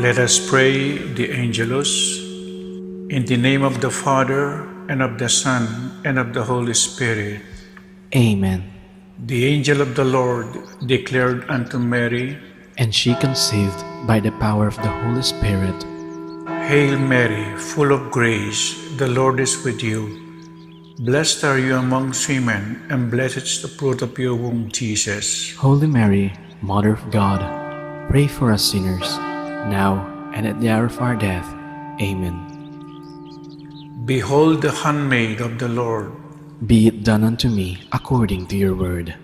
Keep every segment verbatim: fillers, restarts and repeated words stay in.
Let us pray the Angelus. In the name of the Father, and of the Son, and of the Holy Spirit. Amen. The angel of the Lord declared unto Mary, and she conceived by the power of the Holy Spirit. Hail Mary, full of grace, the Lord is with you. Blessed are you amongst women, and blessed is the fruit of your womb, Jesus. Holy Mary, Mother of God, pray for us sinners, now and at the hour of our death. Amen. Behold the handmaid of the Lord. Be it done unto me according to your word.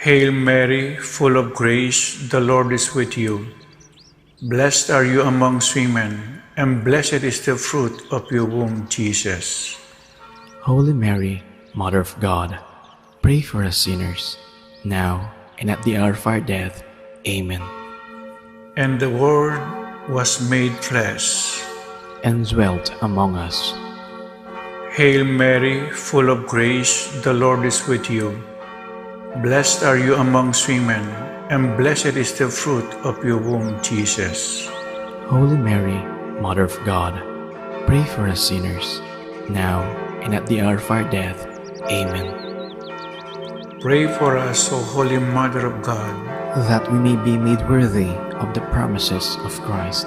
Hail Mary, full of grace, the Lord is with you. Blessed are you amongst women, and blessed is the fruit of your womb, Jesus. Holy Mary, Mother of God, pray for us sinners, now and at the hour of our death. Amen. And the Word was made flesh. And dwelt among us. Hail Mary, full of grace, the Lord is with you. Blessed are you amongst women, and blessed is the fruit of your womb, Jesus. Holy Mary, Mother of God, pray for us sinners, now and at the hour of our death. Amen. Pray for us, O Holy Mother of God, that we may be made worthy of the promises of Christ.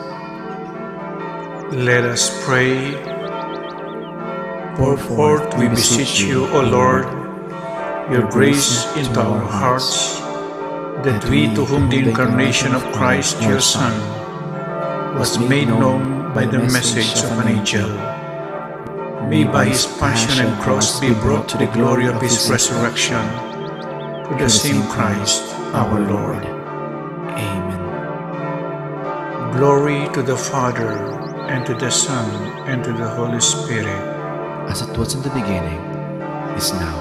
Let us pray. Pour forth, we beseech you, O Lord, your grace into our hearts, that we, to whom the incarnation of Christ, your Son, was made known by the message of an angel, may by his passion and cross be brought to the glory of his resurrection, through the same Christ our Lord. Amen. Glory to the Father, and to the Son, and to the Holy Spirit. As it was in the beginning, is now,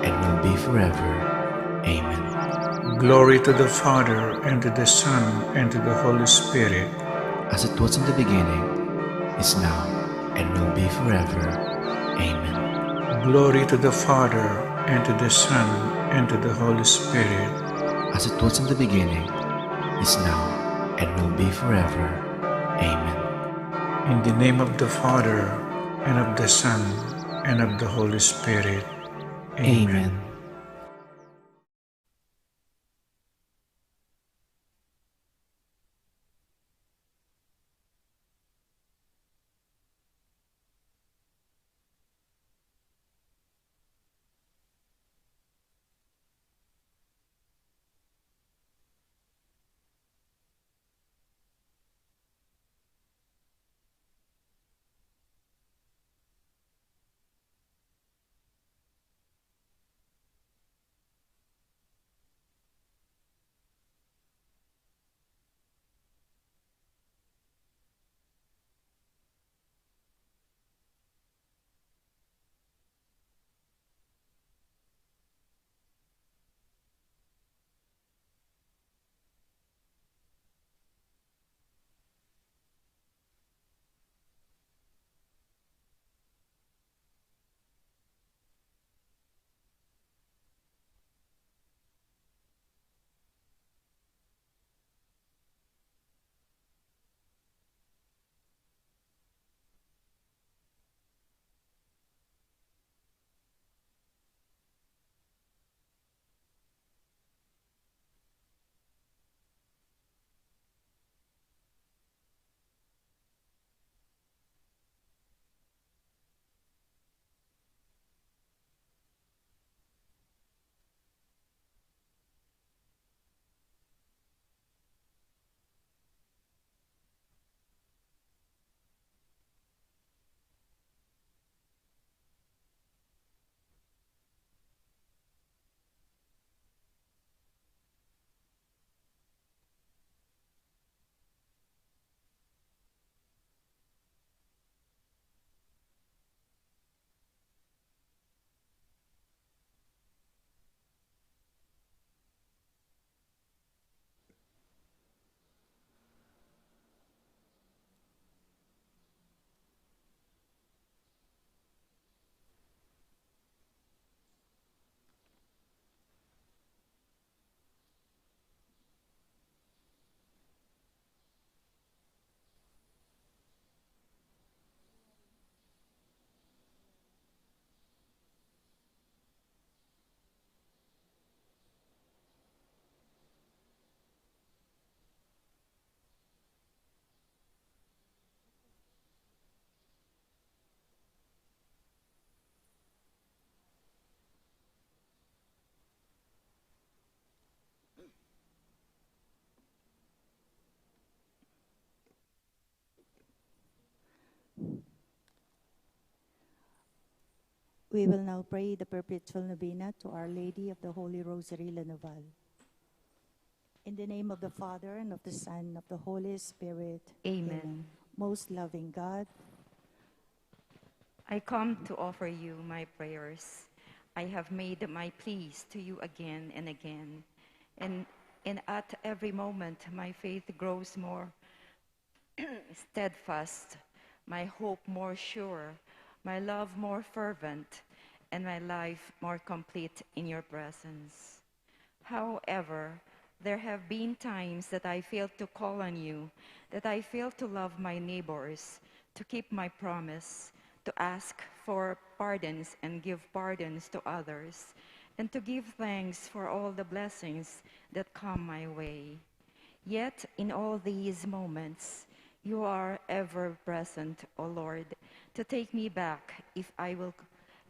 and will be forever. Amen. Glory to the Father, and to the Son, and to the Holy Spirit. As it was in the beginning, is now, and will be forever. Amen. Glory to the Father, and to the Son, and to the Holy Spirit. As it was in the beginning, is now, and will be forever. Amen. In the name of the Father, and of the Son, and of the Holy Spirit. Amen. Amen. We will now pray the perpetual novena to Our Lady of the Holy Rosary, La Naval. In the name of the Father, and of the Son, and of the Holy Spirit. Amen. Amen. Most loving God, I come to offer you my prayers. I have made my pleas to you again and again, and, and at every moment my faith grows more steadfast, my hope more sure, my love more fervent, and my life more complete in your presence. However, there have been times that I failed to call on you, that I failed to love my neighbors, to keep my promise, to ask for pardons and give pardons to others, and to give thanks for all the blessings that come my way. Yet in all these moments, you are ever present, O Lord, to take me back if I will,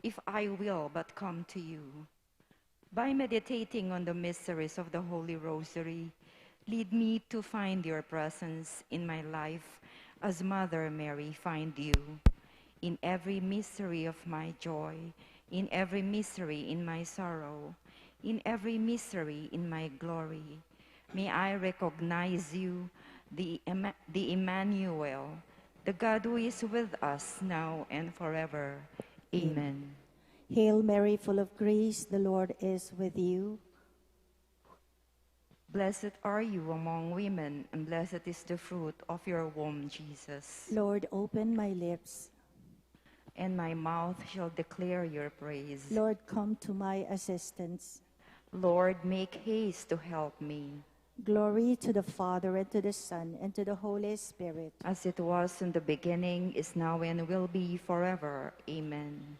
if I will but come to you. By meditating on the mysteries of the Holy Rosary, lead me to find your presence in my life as Mother Mary find you. In every mystery of my joy, in every mystery in my sorrow, in every mystery in my glory, may I recognize you, the Emma-, the Emmanuel, the God who is with us now and forever. Amen. Hail Mary, full of grace, the Lord is with you. Blessed are you among women, and blessed is the fruit of your womb, Jesus. Lord, open my lips. And my mouth shall declare your praise. Lord, come to my assistance. Lord, make haste to help me. Glory to the Father, and to the Son, and to the Holy Spirit. As it was in the beginning, is now, and will be forever. Amen.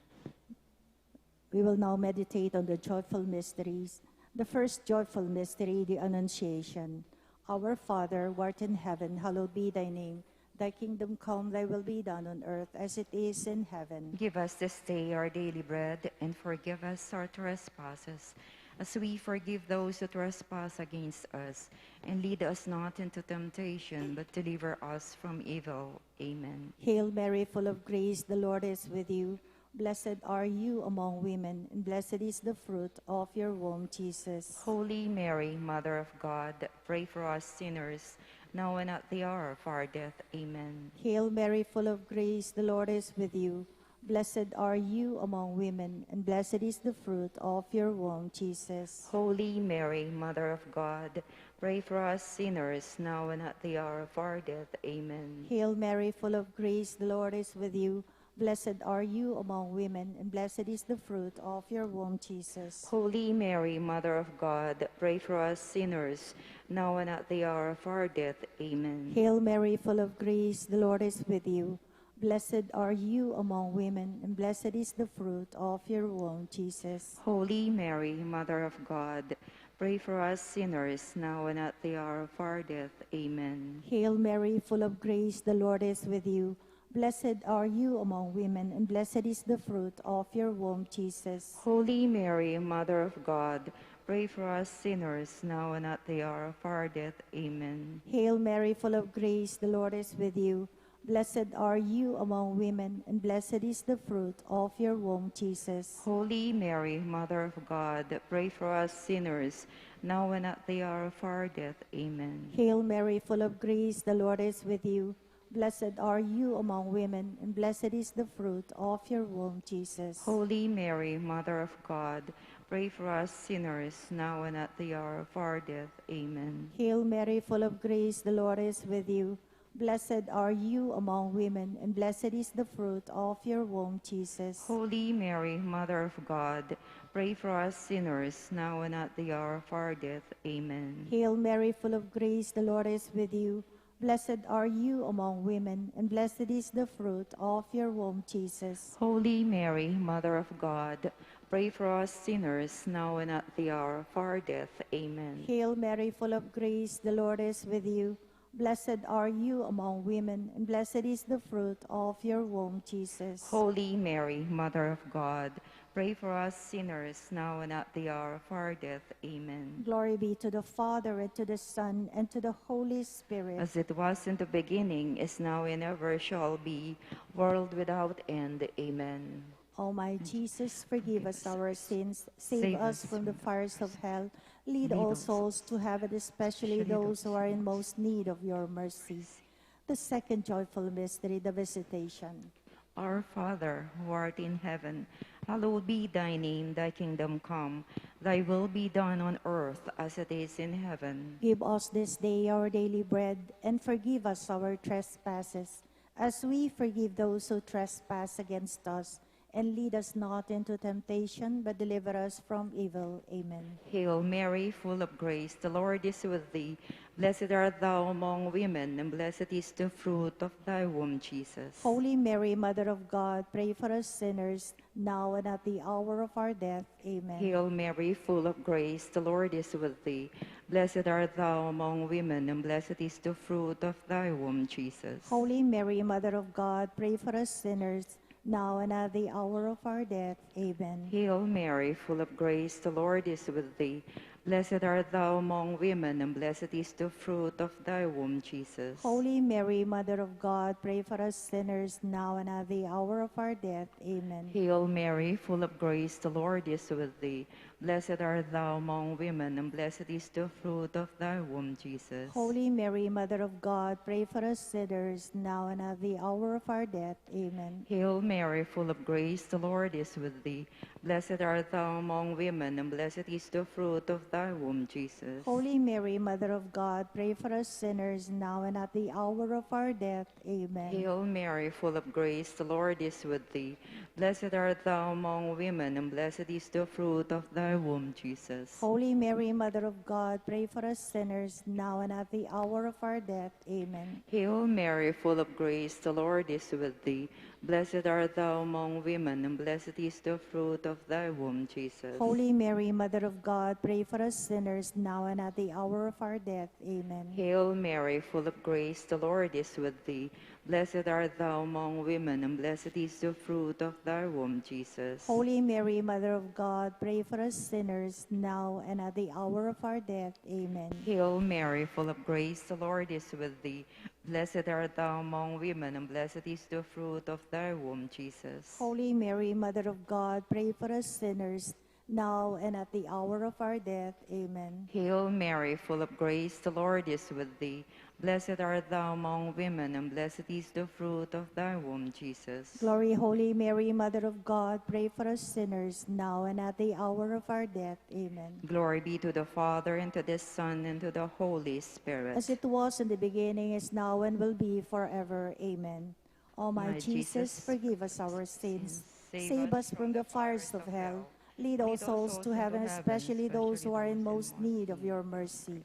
We will now meditate on the joyful mysteries. The first joyful mystery, the Annunciation. Our Father, who art in heaven, hallowed be thy name. Thy kingdom come, thy will be done on earth as it is in heaven. Give us this day our daily bread, and forgive us our trespasses, as we forgive those who trespass against us. And lead us not into temptation, but deliver us from evil. Amen. Hail Mary, full of grace, the Lord is with you. Blessed are you among women, and blessed is the fruit of your womb, Jesus. Holy Mary, Mother of God, pray for us sinners, now and at the hour of our death. Amen. Hail Mary, full of grace, the Lord is with you. Blessed are you among women, and blessed is the fruit of your womb, Jesus. Holy Mary, Mother of God, pray for us sinners, now and at the hour of our death. Amen. Hail Mary, full of grace, the Lord is with you. Blessed are you among women, and blessed is the fruit of your womb, Jesus. Holy Mary, Mother of God, pray for us sinners, now and at the hour of our death. Amen. Hail Mary, full of grace, the Lord is with you. Blessed are you among women, and blessed is the fruit of your womb, Jesus. Holy Mary, Mother of God, pray for us sinners, now and at the hour of our death. Amen. Hail Mary, full of grace, the Lord is with you. Blessed are you among women, and blessed is the fruit of your womb, Jesus. Holy Mary, Mother of God, pray for us sinners, now and at the hour of our death. Amen. Hail Mary, full of grace, the Lord is with you. Blessed are you among women, and blessed is the fruit of your womb, Jesus. Holy Mary, Mother of God, pray for us sinners, now and at the hour of our death. Amen. Hail Mary, full of grace, the Lord is with you. Blessed are you among women, and blessed is the fruit of your womb, Jesus. Holy Mary, Mother of God, pray for us sinners, now and at the hour of our death. Amen. Hail Mary, full of grace, the Lord is with you. Blessed are you among women, and blessed is the fruit of your womb, Jesus. Holy Mary, Mother of God, pray for us sinners, now and at the hour of our death. Amen. Hail Mary, full of grace, the Lord is with you. Blessed are you among women, and blessed is the fruit of your womb, Jesus. Holy Mary, Mother of God, pray for us sinners, now and at the hour of our death. Amen. Hail Mary, full of grace, the Lord is with you. Blessed are you among women, and blessed is the fruit of your womb, Jesus. Holy Mary, Mother of God, pray for us sinners, now and at the hour of our death. Amen. Glory be to the Father, and to the Son, and to the Holy Spirit. As it was in the beginning, is now, and ever shall be, world without end. Amen. O my Jesus, forgive us our sins, save us from the fires of hell, lead all souls to heaven, especially those who are in most need of your mercy. The second joyful mystery, the visitation. Our Father, who art in heaven, hallowed be thy name. Thy kingdom come, thy will be done on earth as it is in heaven. Give us this day our daily bread, and forgive us our trespasses, as we forgive those who trespass against us. And lead us not into temptation, but deliver us from evil. Amen. Hail Mary, full of grace, the Lord is with thee. Blessed art thou among women, and blessed is the fruit of thy womb, Jesus. Holy Mary, Mother of God, pray for us sinners, now and at the hour of our death. Amen. Hail Mary, full of grace, the Lord is with thee. Blessed art thou among women, and blessed is the fruit of thy womb, Jesus. Holy Mary, Mother of God, pray for us sinners, now and at the hour of our death. Amen. Hail Mary, full of grace, the Lord is with thee. Blessed art thou among women, and blessed is the fruit of thy womb, Jesus. Holy Mary, Mother of God, pray for us sinners, now and at the hour of our death. Amen. Hail Mary, full of grace, the Lord is with thee. Blessed art thou among women, and blessed is the fruit of thy womb, Jesus. Holy Mary, Mother of God, pray for us sinners, now and at the hour of our death. Amen. Hail Mary, full of grace, the Lord is with thee. Blessed art thou among women, and blessed is the fruit of thy womb, Jesus. Holy Mary, Mother of God, pray for us sinners, now and at the hour of our death. Amen. Hail Mary, full of grace, the Lord is with thee. Blessed art thou among women, and blessed is the fruit of thy womb, Jesus. Holy Mary, Mother of God, pray for us sinners, now and at the hour of our death. Amen. Hail Mary, full of grace, the Lord is with thee. Blessed art thou among women, and blessed is the fruit of thy womb, Jesus. Holy Mary, Mother of God, pray for us sinners, now and at the hour of our death. Amen. Hail Mary, full of grace, the Lord is with thee. Blessed art thou among women, and blessed is the fruit of thy womb, Jesus. Holy Mary, Mother of God, pray for us sinners, now and at the hour of our death. Amen. Hail Mary, full of grace, the Lord is with thee. Blessed art thou among women, and blessed is the fruit of thy womb, Jesus. Holy Mary, Mother of God, pray for us sinners, now and at the hour of our death. Amen. Hail Mary, full of grace, the Lord is with thee. Blessed art thou among women, and blessed is the fruit of thy womb, Jesus. Glory, Holy Mary, Mother of God, pray for us sinners, now and at the hour of our death. Amen. Glory be to the Father, and to the Son, and to the Holy Spirit. As it was in the beginning, is now, and will be forever. Amen. O my Jesus, forgive us our sins, save us from the fires of hell, lead all souls to heaven, especially those who are in most need of your mercy.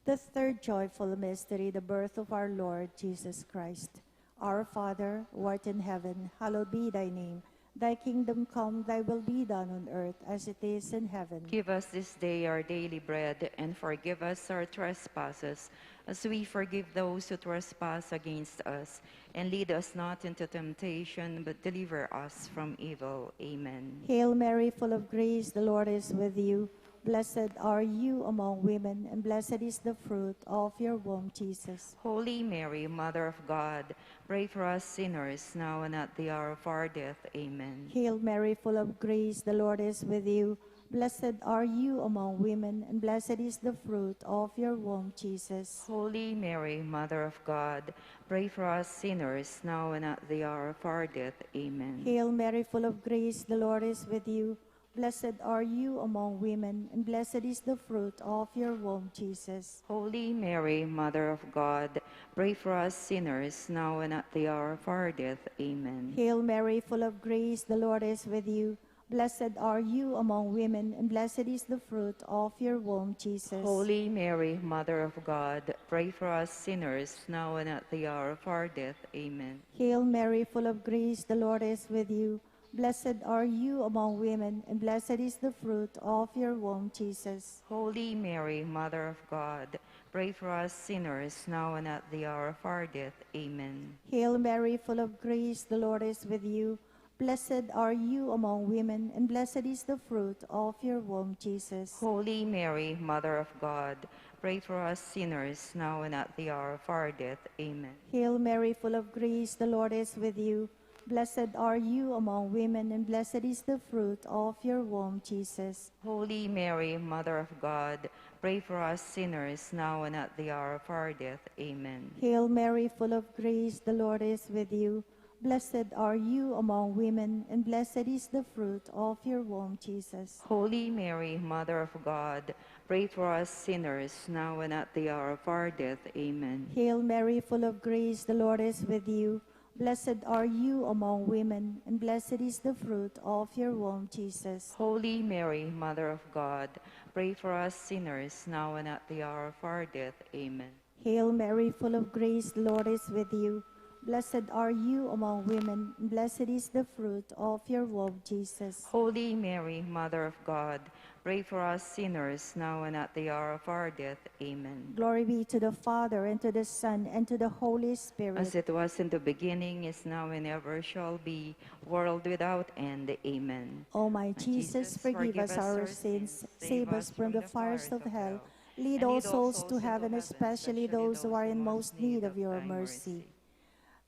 The third joyful mystery, the birth of our Lord Jesus Christ. Our Father, who art in heaven, hallowed be thy name. Thy kingdom come, thy will be done on earth as it is in heaven. Give us this day our daily bread, and forgive us our trespasses, as we forgive those who trespass against us. And lead us not into temptation, but deliver us from evil. Amen. Hail Mary, full of grace, the Lord is with you. Blessed are you among women, and blessed is the fruit of your womb, Jesus. Holy Mary, Mother of God, pray for us sinners, now and at the hour of our death. Amen. Hail Mary, full of grace, the Lord is with you. Blessed are you among women, and blessed is the fruit of your womb, Jesus. Holy Mary, Mother of God, pray for us sinners, now and at the hour of our death. Amen. Hail Mary, full of grace, the Lord is with you. Blessed are you among women, and blessed is the fruit of your womb, Jesus. Holy Mary, Mother of God, pray for us sinners, now and at the hour of our death. Amen. Hail Mary, full of grace, the Lord is with you. Blessed are you among women, and blessed is the fruit of your womb, Jesus. Holy Mary, Mother of God, pray for us sinners, now and at the hour of our death. Amen. Hail Mary, full of grace, the Lord is with you. Blessed are you among women, and blessed is the fruit of your womb, Jesus. Holy Mary, Mother of God, pray for us sinners, now and at the hour of our death. Amen. Hail Mary, full of grace, the Lord is with you. Blessed are you among women, and blessed is the fruit of your womb, Jesus. Holy Mary, Mother of God, pray for us sinners, now and at the hour of our death. Amen. Hail Mary, full of grace, the Lord is with you. Blessed are you among women, and blessed is the fruit of your womb, Jesus. Holy Mary, Mother of God, pray for us sinners, now and at the hour of our death. Amen. Hail Mary, full of grace, the Lord is with you. Blessed are you among women, and blessed is the fruit of your womb, Jesus. Holy Mary, Mother of God, pray for us sinners, now and at the hour of our death. Amen. Hail Mary, full of grace, the Lord is with you. Blessed are you among women, and blessed is the fruit of your womb, Jesus. Holy Mary, Mother of God, pray for us sinners, now and at the hour of our death. Amen. Hail Mary, full of grace, the Lord is with you. Blessed are you among women, and blessed is the fruit of your womb, Jesus. Holy Mary, Mother of God, pray for us sinners, now and at the hour of our death. Amen. Glory be to the Father, and to the Son, and to the Holy Spirit. As it was in the beginning, is now, and ever shall be, world without end. Amen. O my Jesus, forgive us our sins, save us from the fires of hell, lead all souls to heaven, especially those who are in most need of your mercy.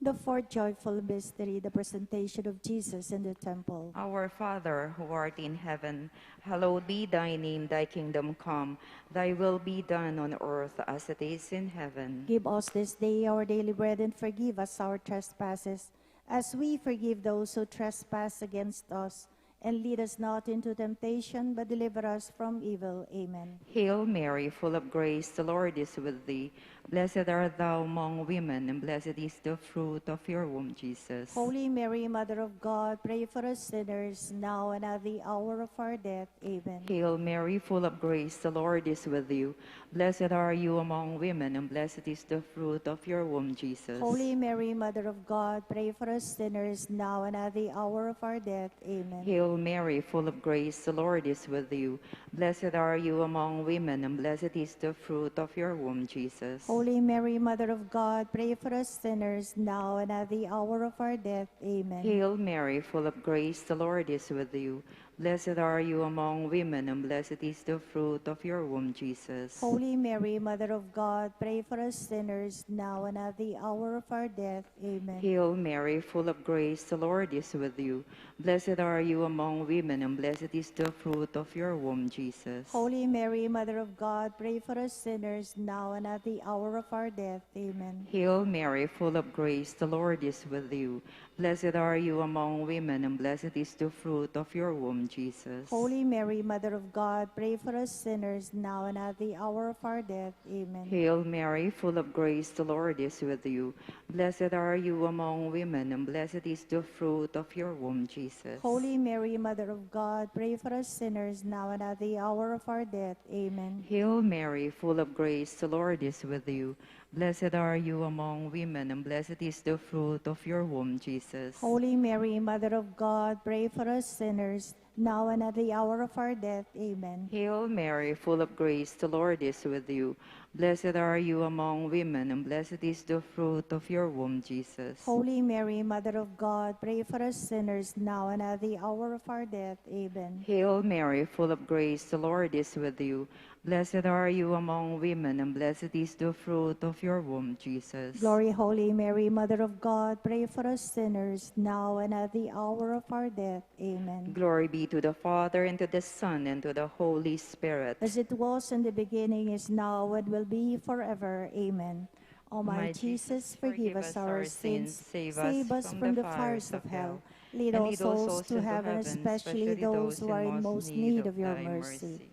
The fourth joyful mystery, the presentation of Jesus in the temple. Our Father, who art in heaven, hallowed be thy name. Thy kingdom come, thy will be done on earth as it is in heaven. Give us this day our daily bread, and forgive us our trespasses, as we forgive those who trespass against us. And lead us not into temptation, but deliver us from evil. Amen. Hail Mary, full of grace, the Lord is with thee. Blessed art thou among women, and blessed is the fruit of your womb, Jesus. Holy Mary, Mother of God, pray for us sinners, now and at the hour of our death. Amen. Hail Mary, full of grace, the Lord is with you. Blessed are you among women, and blessed is the fruit of your womb, Jesus. Holy Mary, Mother of God, pray for us sinners, now and at the hour of our death. Amen. Hail Mary, full of grace, the Lord is with you. Blessed are you among women, and blessed is the fruit of your womb, Jesus. Holy Mary, Mother of God, pray for us sinners, now and at the hour of our death. Amen. Hail Mary, full of grace, the Lord is with you. Blessed are you among women, and blessed is the fruit of your womb, Jesus. Holy Mary, Mother of God, pray for us sinners, now and at the hour of our death. Amen. Hail Mary, full of grace, the Lord is with you. Blessed are you among women, and blessed is the fruit of your womb, Jesus. Holy Mary, Mother of God, pray for us sinners, now and at the hour of our death. Amen. Hail Mary, full of grace, the Lord is with you. Blessed are you among women, and blessed is the fruit of your womb, Jesus. Holy Mary, Mother of God, pray for us sinners, now and at the hour of our death. Amen. Hail Mary, full of grace, the Lord is with you. Blessed are you among women, and blessed is the fruit of your womb, Jesus. Holy Mary, Mother of God, pray for us sinners, now and at the hour of our death. Amen. Hail Mary, full of grace, the Lord is with you. Blessed are you among women, and blessed is the fruit of your womb, Jesus. Holy Mary, Mother of God, pray for us sinners, now and at the hour of our death. Amen. Hail Mary, full of grace, the Lord is with you. Blessed are you among women, and blessed is the fruit of your womb, Jesus. Holy Mary, Mother of God, pray for us sinners, now and at the hour of our death. Amen. Hail Mary, full of grace, the Lord is with you. Blessed are you among women, and blessed is the fruit of your womb, Jesus. Glory, Holy Mary, Mother of God, pray for us sinners, now and at the hour of our death. Amen. Glory be to the Father, and to the Son, and to the Holy Spirit. As it was in the beginning, is now, and will be forever. Amen. O my Jesus, forgive us our sins, save us from the fires of hell, lead all souls to heaven, especially those who are in most need of your mercy.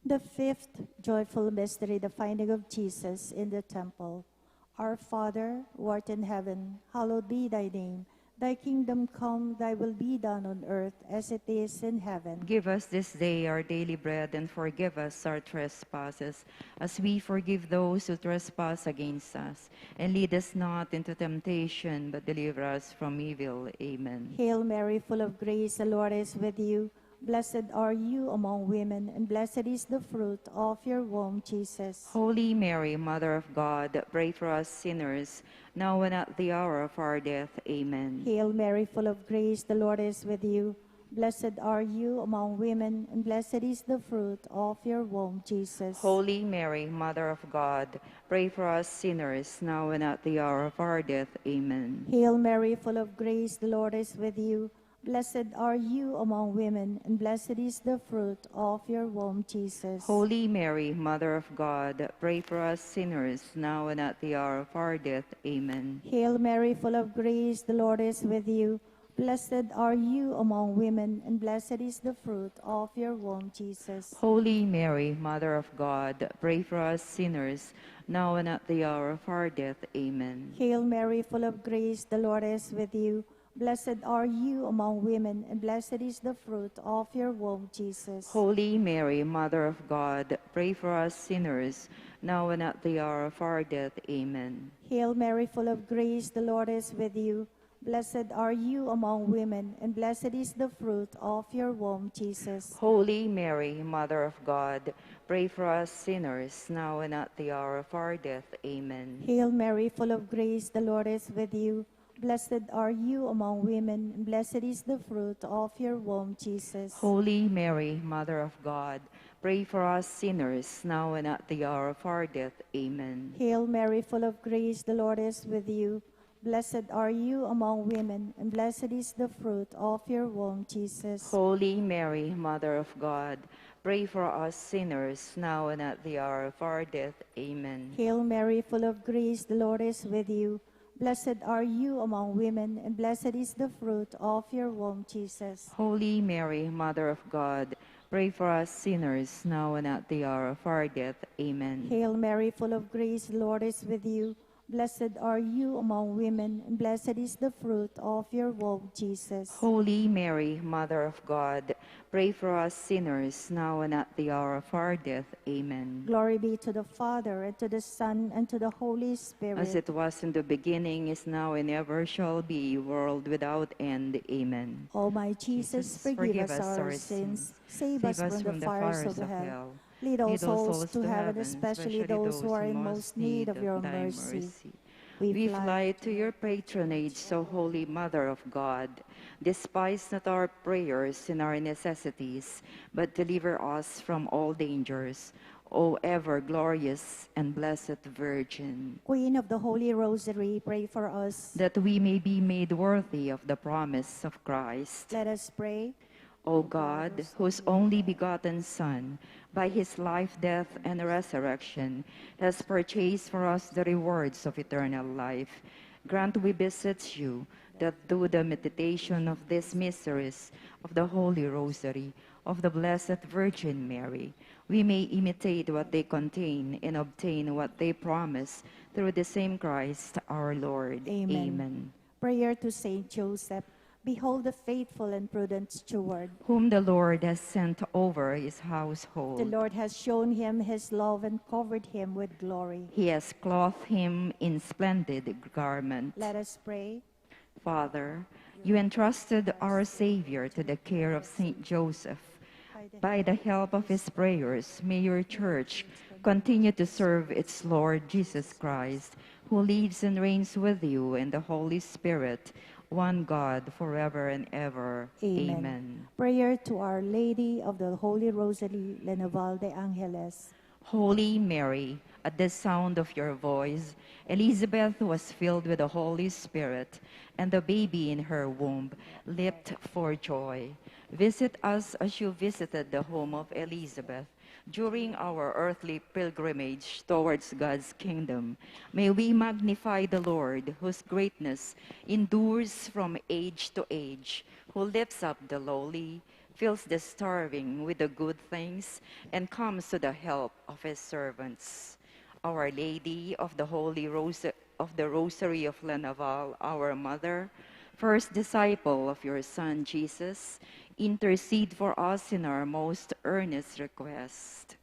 The fifth joyful mystery, the finding of Jesus in the temple. Our Father, who art in heaven, hallowed be thy name. Thy kingdom come, thy will be done on earth as it is in heaven. Give us this day our daily bread, and forgive us our trespasses, as we forgive those who trespass against us. And lead us not into temptation, but deliver us from evil. Amen. Hail Mary, full of grace, the Lord is with you. Blessed are you among women, and blessed is the fruit of your womb, Jesus. Holy Mary, Mother of God, pray for us sinners, now and at the hour of our death. Amen. Hail Mary, full of grace, the Lord is with you. Blessed are you among women, and blessed is the fruit of your womb, Jesus. Holy Mary, Mother of God, pray for us sinners, now and at the hour of our death. Amen. Hail Mary, full of grace, the Lord is with you. Blessed are you among women, and blessed is the fruit of your womb, Jesus. Holy Mary, Mother of God, pray for us sinners, now and at the hour of our death. Amen. Hail Mary, full of grace, the Lord is with you. Blessed are you among women, and blessed is the fruit of your womb, Jesus. Holy Mary, Mother of God, pray for us sinners, now and at the hour of our death. Amen. Hail Mary, full of grace, the Lord is with you. Blessed are you among women, and blessed is the fruit of your womb, Jesus. Holy Mary, Mother of God, pray for us sinners, now and at the hour of our death. Amen. Hail Mary, full of grace, the Lord is with you. Blessed are you among women, and blessed is the fruit of your womb, Jesus. Holy Mary, Mother of God, pray for us sinners, now and at the hour of our death. Amen. Hail Mary, full of grace, the Lord is with you. Blessed are you among women, and blessed is the fruit of your womb, Jesus. Holy Mary, Mother of God, pray for us sinners, now and at the hour of our death. Amen. Hail Mary, full of grace, the Lord is with you. Blessed are you among women, and blessed is the fruit of your womb, Jesus. Holy Mary, Mother of God, pray for us sinners, now and at the hour of our death. Amen. Hail Mary, full of grace, the Lord is with you. Blessed are you among women, and blessed is the fruit of your womb, Jesus. Holy Mary, Mother of God, pray for us sinners, now and at the hour of our death. Amen. Hail Mary, full of grace, the Lord is with you. Blessed are you among women, and blessed is the fruit of your womb, Jesus. Holy Mary, Mother of God, pray for us sinners, now and at the hour of our death. Amen. Glory be to the Father, and to the Son, and to the Holy Spirit. As it was in the beginning, is now, and ever shall be, world without end. Amen. O my Jesus, forgive us our sins, save us from the fires of hell. Lead all souls to heaven, especially those who are in most need of your mercy. We fly to your patronage, O Holy Mother of God. Despise not our prayers and our necessities, but deliver us from all dangers, O ever glorious and blessed Virgin. Queen of the Holy Rosary, pray for us. That we may be made worthy of the promise of Christ. Let us pray. O God, whose only begotten Son, by his life, death, and resurrection, has purchased for us the rewards of eternal life, grant, we beseech you, that through the meditation of these mysteries of the Holy Rosary of the Blessed Virgin Mary, we may imitate what they contain and obtain what they promise, through the same Christ our Lord. Amen. Amen. Prayer to Saint Joseph. Behold the faithful and prudent steward, whom the Lord has sent over his household. The Lord has shown him his love and covered him with glory. He has clothed him in splendid garment. Let us pray. Father, you entrusted our Savior to the care of Saint Joseph. By the help of his prayers, may your church continue to serve its Lord Jesus Christ, who lives and reigns with you and the Holy Spirit, one God, forever and ever. Amen. Amen. Prayer to Our Lady of the Holy Rosary, Linaval de Angeles. Holy Mary, at the sound of your voice, Elizabeth was filled with the Holy Spirit, and the baby in her womb leaped for joy. Visit us as you visited the home of Elizabeth during our earthly pilgrimage towards God's kingdom. May we magnify the Lord, whose greatness endures from age to age, who lifts up the lowly, fills the starving with the good things, and comes to the help of his servants. Our Lady of the Holy Rose of the Rosary of Linaval, our Mother, first disciple of your Son Jesus, intercede for us in our most earnest request.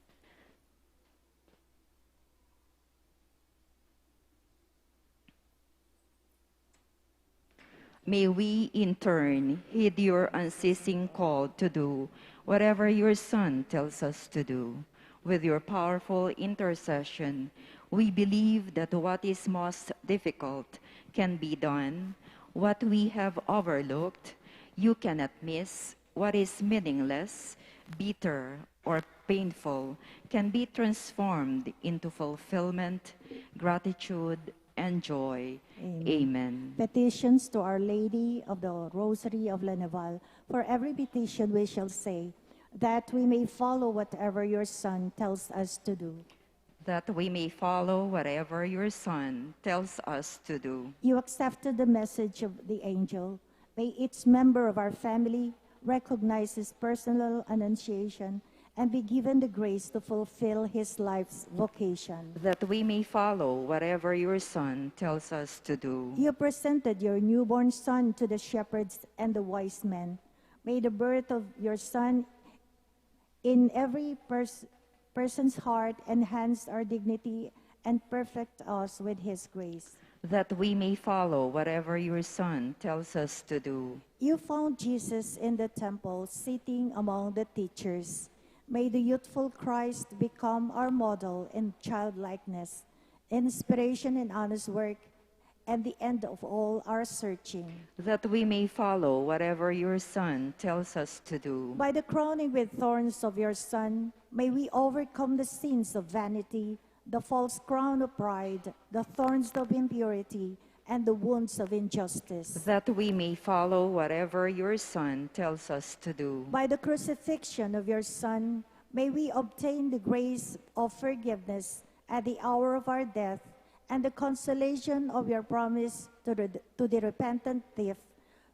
May we, in turn, heed your unceasing call to do whatever your Son tells us to do. With your powerful intercession, we believe that what is most difficult can be done, what we have overlooked, you cannot miss, what is meaningless, bitter, or painful can be transformed into fulfillment, gratitude, and joy. Amen. Amen. Petitions to Our Lady of the Rosary of La Naval. For every petition we shall say, that we may follow whatever your Son tells us to do. That we may follow whatever your Son tells us to do. You accepted the message of the angel. May each member of our family recognize his personal annunciation and be given the grace to fulfill his life's vocation. That we may follow whatever your Son tells us to do. You presented your newborn Son to the shepherds and the wise men. May the birth of your Son in every pers-, person's heart enhance our dignity and perfect us with his grace. That we may follow whatever your Son tells us to do. You found Jesus in the temple, sitting among the teachers. May the youthful Christ become our model in childlikeness, inspiration in honest work, and the end of all our searching. That we may follow whatever your Son tells us to do. By the crowning with thorns of your Son, may we overcome the sins of vanity, the false crown of pride, the thorns of impurity, and the wounds of injustice. That we may follow whatever your Son tells us to do. By the crucifixion of your Son, may we obtain the grace of forgiveness at the hour of our death, and the consolation of your promise to the, to the repentant thief.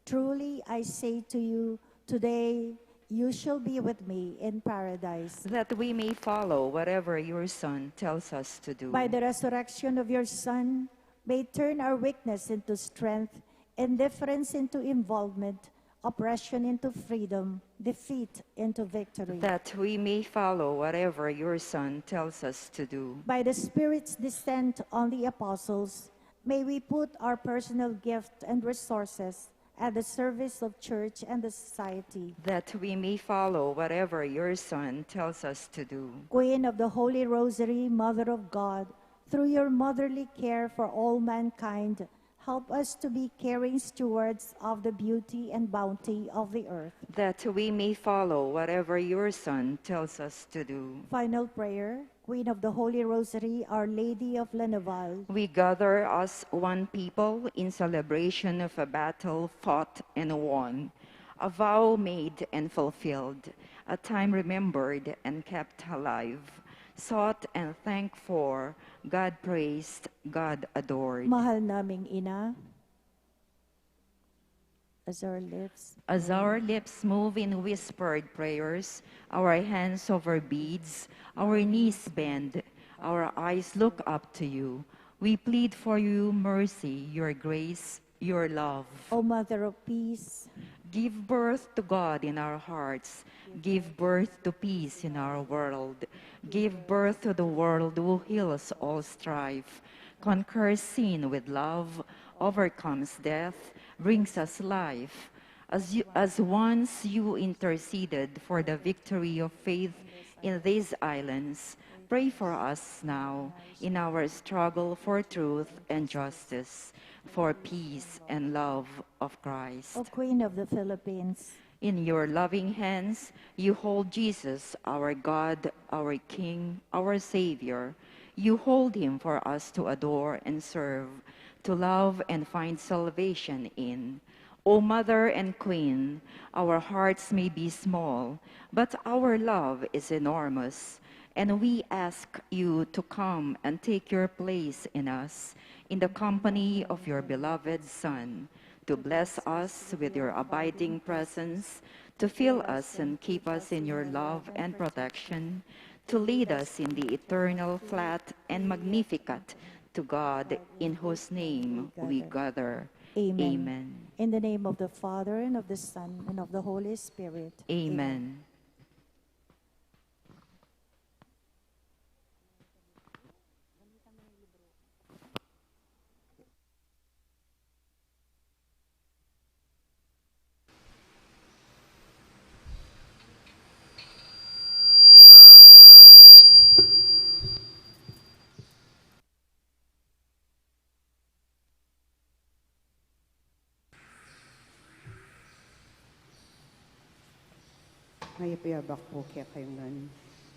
Truly I say to you, today you shall be with me in paradise. That we may follow whatever your Son tells us to do. By the resurrection of your Son, may turn our weakness into strength, indifference into involvement, oppression into freedom, defeat into victory. That we may follow whatever your Son tells us to do. By the Spirit's descent on the apostles, may we put our personal gift and resources at the service of church and the society. That we may follow whatever your Son tells us to do. Queen of the Holy Rosary, Mother of God, through your motherly care for all mankind, help us to be caring stewards of the beauty and bounty of the earth. That we may follow whatever your Son tells us to do. Final prayer. Queen of the Holy Rosary, Our Lady of La Naval. We gather as one people in celebration of a battle fought and won, a vow made and fulfilled, a time remembered and kept alive, sought and thanked for, God praised, God adored. Mahal naming Ina, as our lips, as our lips move in whispered prayers, our hands over beads, our knees bend, our eyes look up to you. We plead for you mercy, your grace, your love. O Mother of Peace, give birth to God in our hearts. Give birth to peace in our world. Give birth to the world who heals all strife, conquers sin with love, overcomes death, brings us life. As you, as once you interceded for the victory of faith in these islands, pray for us now in our struggle for truth and justice, for peace and love of Christ. O Queen of the Philippines, in your loving hands, you hold Jesus, our God, our King, our Savior. You hold him for us to adore and serve, to love and find salvation in. O Mother and Queen, our hearts may be small, but our love is enormous, and we ask you to come and take your place in us, in the company of your beloved Son, to bless us with your abiding presence, to fill us and keep us in your love and protection, to lead us in the eternal, flat, and magnificat to God, in whose name we gather. Amen. Amen. In the name of the Father, and of the Son, and of the Holy Spirit. Amen. Amen. Mayap a abak pu kekayu ngan.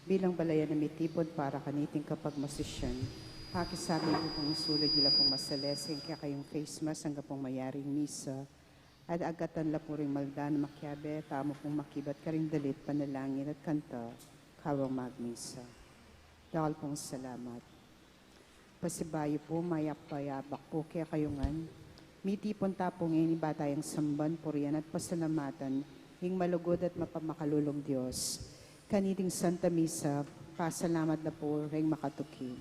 Bilang balayan a mitipun para kaniting kapagmasisyan, pakisabi ku pung sulud yu la pung masalese ing kekayung face mask angga pung mayari ing misa, at agkatan la pu ring malda na makiabe tamu pung makibat karing dalit, panalangin at kanta kawang magmisa. Dakal pung salamat. Pasibayu pu, mayap a abak pu kekayu ngan. Mitipun ta pu ngeni ba tayang samban, purian at pasalamatan ing malugud at mapamakalulung Dios. Kaniting Santa Misa, pasalamat da pu ring makatuki.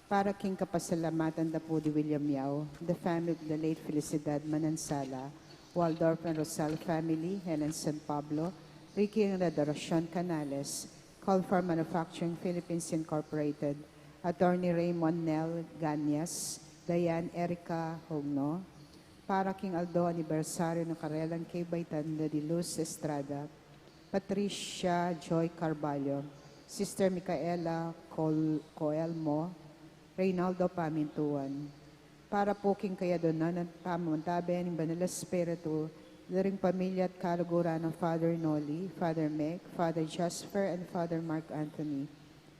Para king kapasalamatan da pu di William Yao, the family of the late Felicidad Manansala, Waldorf and Rosal family, Helen San Pablo, Ricky and Adoracion Canales, Colfar Manufacturing Philippines Incorporated, Attorney Raymond Nel Ganyas, Diane Erica Hogno, para king aldo anibersaryu nang karelang kebaitan da di Luz Estrada, Patricia Joy Carballo, Sister Micaela Col-, Coelmo, Reynaldo Pamintuan. Para pu king kayadunan at pamantabe ning Banal Espiritu, da ring pamilya at kaluguran nang Father Noli, Father Meg, Father Jasper, and Father Mark Anthony,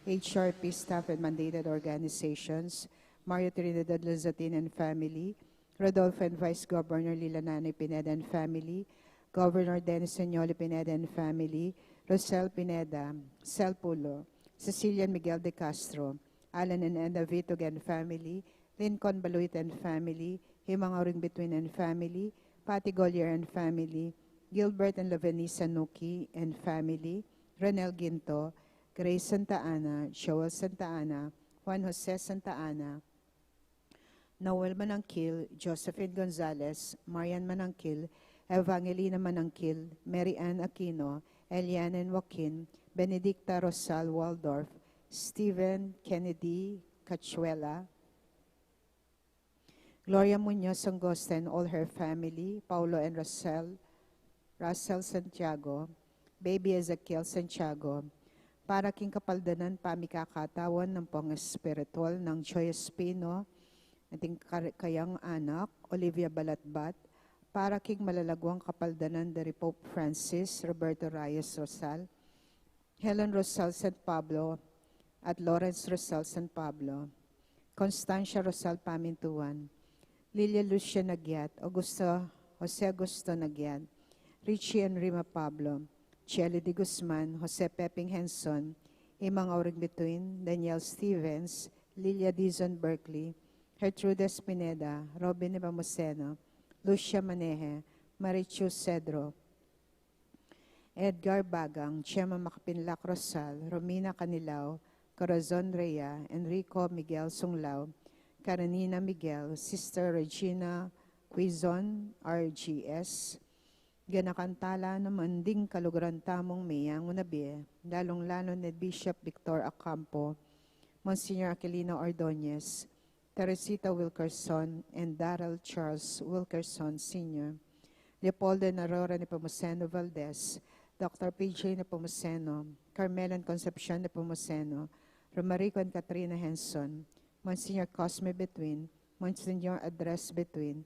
H R P staff and mandated organizations, Mario Trinidad Lazatin and family, Rodolfo and Vice Governor Lila Nanoy Pineda and family, Governor Dennis Senioli Pineda and family, Rosel Pineda, Sel Pulo, Cecilia and Miguel de Castro, Alan and Enda Vitug and family, Lincoln Baluit and family, Himang Auring Between and family, Patty Golier and family, Gilbert and Lavenisa Nuki and family, Renel Ginto, Grace Santa Ana, Joel Santa Ana, Juan Jose Santa Ana, Noel Manangkil, Josephine Gonzalez, Marian Manangkil, Evangelina Manangkil, Mary Ann Aquino, Eliana and Joaquin, Benedicta Rosal Waldorf, Stephen Kennedy Cachuela, Gloria Muñoz Angosta and all her family, Paulo and Rosel, Russell Santiago, Baby Ezekiel Santiago, para king kapaldanan pamikakatawan nang pong espiritual nang Joy Espino, ating kar-, kayang anak, Olivia Balatbat, para king malalaguang kapaldanan da ri Pope Francis, Roberto Reyes Rosal, Helen Rosal San Pablo, at Lawrence Rosal San Pablo, Constancia Rosal Pamintuan, Lilia Lucia Nagyat, Augusto, Jose Augusto Nagyat, Richie and Rima Pablo, Chelly de Guzman, Jose Peping Henson, Imang Auring Bituin, Daniel Stevens, Lilia Dizon Berkeley, Gertrudes Pineda, Robin Nepomuceno, Lucia Maneje, Marichu Cedro, Edgar Bagang, Chema Makapinlak Rosal, Romina Canilao, Corazon Rea, Enrico Miguel Sunglao, Karenina Miguel, Sister Regina Quizon, R G S, ganakan tala naman ding kaluguran tamung miyang unabie, lalung-lalo ni Bishop Victor Acampo, Monsignor Aquilino Ordonez, Teresita Wilkerson, and Darrell Charles Wilkerson Senior, Leopoldo and Aurora Nepomuceno Valdez, Doctor P J Nepomuceno, Carmela and Concepcion Nepomuceno, Romarico and Katrina Henson, Monsignor Cosme Betwin, Monsignor Andres Betwin,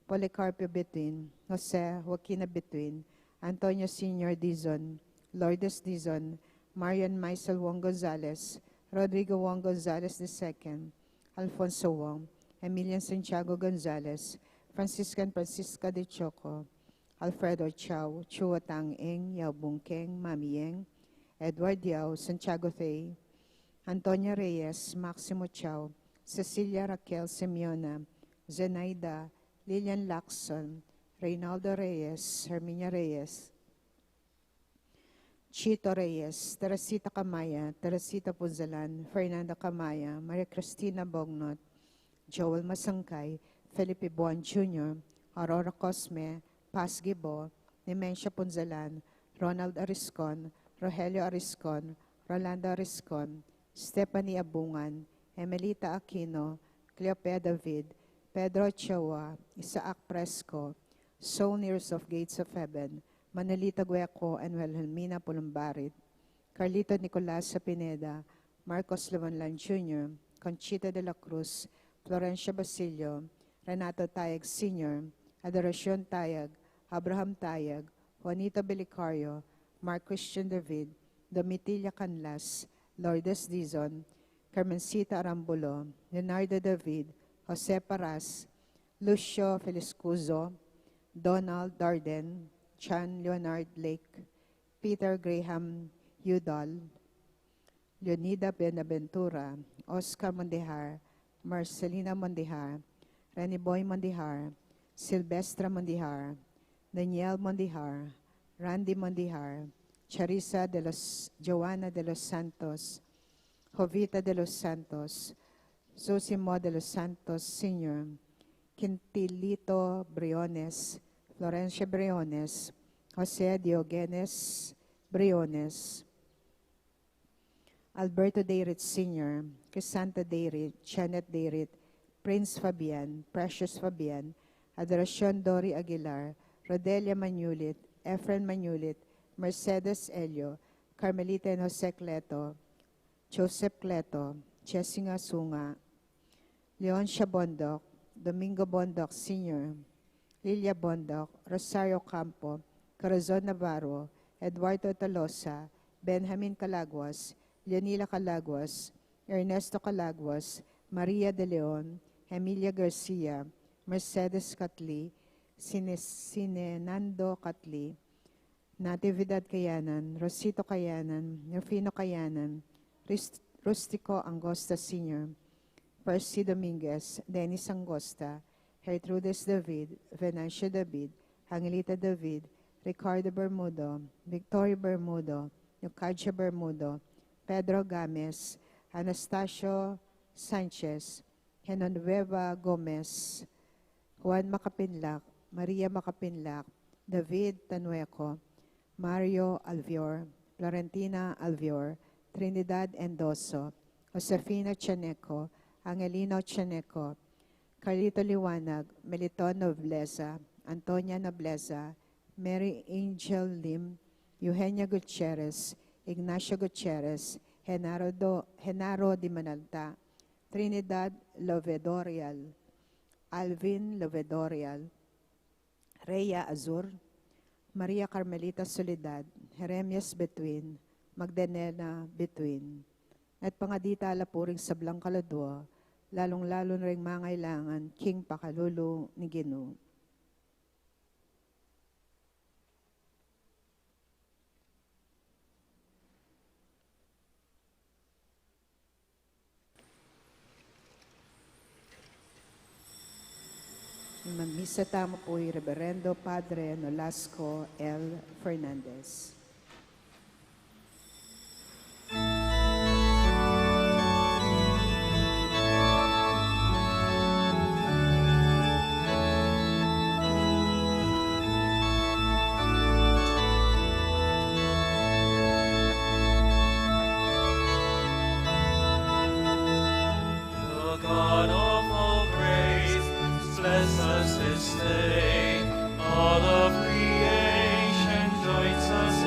Policarpio Betwin, Jose Joaquina Betwin, Antonio Senior Dizon, Lourdes Dizon, Marian Maisel Wong Gonzalez, Rodrigo Wong Gonzalez the second, Alfonso Wong, Emilian Santiago Gonzalez, Francisca and Francisca de Choco, Alfredo Chao, Chua Tang Eng, Yao Bung Keng, Mami Eng, Edward Yao, Santiago Fei, Antonia Reyes, Maximo Chao, Cecilia Raquel Simeona, Zenaida, Lilian Lacson, Reynaldo Reyes, Herminia Reyes, Chito Reyes, Teresita Camaya, Teresita Punzalan, Fernanda Camaya, Maria Cristina Bognot, Joel Masangkay, Felipe Buan Junior, Aurora Cosme, Paz Gibo, Nemencia Punzalan, Ronald Ariscon, Rogelio Ariscon, Rolando Ariscon, Stephanie Abungan, Emelita Aquino, Cleope David, Pedro Ochoa, Isaac Fresco, Soul Nears of Gates of Heaven, Manolita Gueco and Wilhelmina Pulumbarit, Carlito Nicolas Pineda, Marcos Lavanlan Junior, Conchita de la Cruz, Florencia Basilio, Renato Tayag Senior, Adoracion Tayag, Abraham Tayag, Juanito Belicario, Mark Christian David, Domitilla Canlas, Lourdes Dizon, Carmencita Arambulo, Leonardo David, Jose Paras, Lucio Feliscuzo, Donald Darden, John Leonard Lake, Peter Graham Udall, Leonida Benaventura, Oscar Mondejar, Marcelina Mondejar, Reniboy Mondejar, Silvestra Mondejar, Daniel Mondejar, Randy Mondejar, Charissa de los, Joanna de los Santos, Jovita de los Santos, Zosimo de los Santos Senior, Quintilito Briones, Florencia Briones, Jose Diogenes Briones, Alberto Dayrit Senior, Crisanta Dayrit, Janet Dayrit, Prince Fabian, Precious Fabian, Adoracion Dory Aguilar, Rodelia Manulit, Efren Manulit, Mercedes Elio, Carmelita and Jose Cleto, Joseph Cleto, Jessica Sunga, Leoncia Bondoc, Domingo Bondoc Senior, Lilia Bondoc, Rosario Campo, Corazon Navarro, Eduardo Tolosa, Benjamin Calaguas, Leonila Calaguas, Ernesto Calaguas, Maria de Leon, Emilia Garcia, Mercedes Catli, Sine-, Sinenando Catli, Natividad Kayanan, Rosito Kayanan, Rufino Kayanan, Rist-, Rustico Angosta Senior, Percy Dominguez, Dennis Angosta, Gertrudis David, Venancio David, Angelita David, Ricardo Bermudo, Victoria Bermudo, Nucadia Bermudo, Pedro Games, Anastasio Sanchez, Genoveva Gomez, Juan Makapinlak, Maria Makapinlak, David Tanueco, Mario Alvior, Florentina Alvior, Trinidad Endoso, Josefina Chaneco, Angelino Chaneco, Carlito Liwanag, Meliton Nobleza, Antonia Nobleza, Mary Angel Lim, Eugenia Gutierrez, Ignacio Gutierrez, Genaro Do-, Genaro Di Manalta, Trinidad Lovedorial, Alvin Lovedorial, Rhea Azur, Maria Carmelita Soledad, Jeremias Betwin, Magdalena Betwin. At pangadi tala pu ring sablang kaladua, lalung-lalu na ring mangailangan king pakalulu ning Ginu. Magmisa tamu pu i Reverendo Padre Nolasco L. Fernandez. The God of all grace, bless us this day. All of creation joins us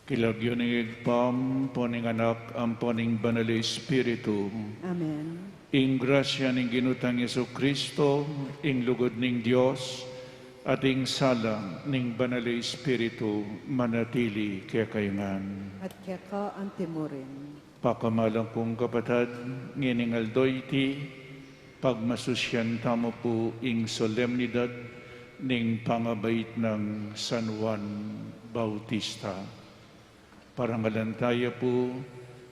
King lagyu ning Ibpa, ampo ning Anak, ampo ning Banal a Espiritu. Amen. Ing grasya ning Ginu tang Jesucristo, ing lugud ning Dios, at ing sala ning Banal a Espiritu, manatili kekayu ngan. At keka antimurin. Pakamalan kung kapatad, ngening aldo iti, pagmasusyan tamu pu ing solemnidad ning pangabait nang San Juan Bautista. Parangalan taya pu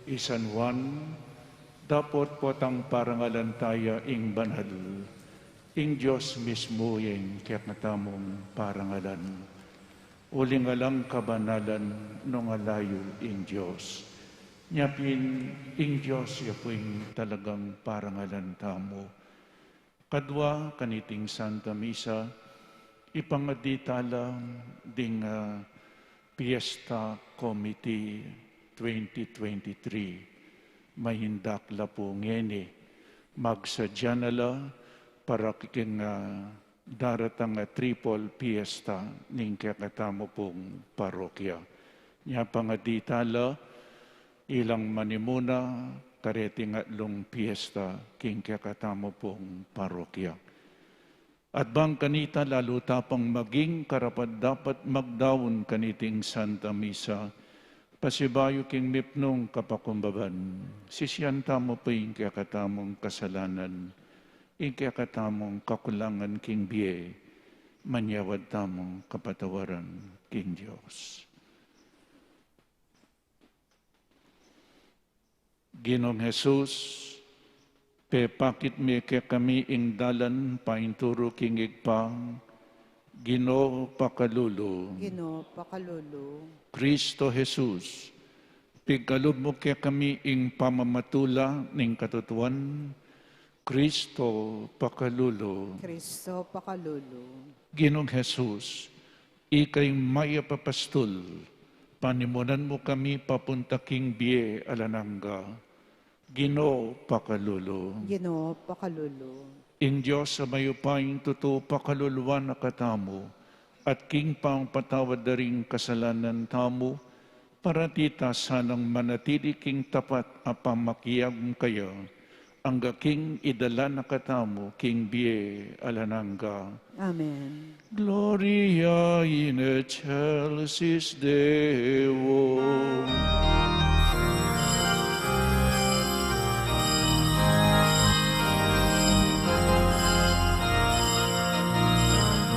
i San Juan, dapot potang parangalan taya ing banal, ing Dios mismu ing kekatamung parangalan. Uling alang kabanalan nung alayu ing Dios. Nya pin ing Dios ya pu ing talagang parangalan tamu. Kadua kaniting Santa Misa, ipangadi tala ding, ah, Fiesta Committee twenty twenty-three. Mayindak la pu ngeni, magsadya na la para king, ah, daratang a triple fiesta ning kekatamu pung parokya. Nya pangadi tala ilang manimuna kareting atlung fiesta king kekatamu pung parokya. At bang kanita lalu ta pang maging karapat-dapat magdaun kaniting Santa Misa, pasibayu king mipnung kapakumbaban, sisian tamu pu ing kekatamung kasalanan, ing kekatamung kakulangan king bie, manyawad tamung kapatawaran king Dios. Ginung Jesus, pepakit me kekami ing dalan painturu king Ibpa, Ginu pakalulu. Ginu pakalulu. Kristo Jesus, pigkalub mu kekami ing pamamatula ning katutuan, Kristo pakalulu. Kristo pakalulu. Ginung Jesus, ika ing mayap a pastul, panimunan mu kami papunta king bie alang angga. Ginu pakalulu. Ginu pakalulu. Ing Dios a mayupayang tutu pakaluluan na katamu, at king pangpatawad da ring kasalanan tamu, parati ta sanang manatili king tapat a pamakiagum kaya, angga king idala na katamu king bie alang angga. Amen. Gloria in excelsis Deo.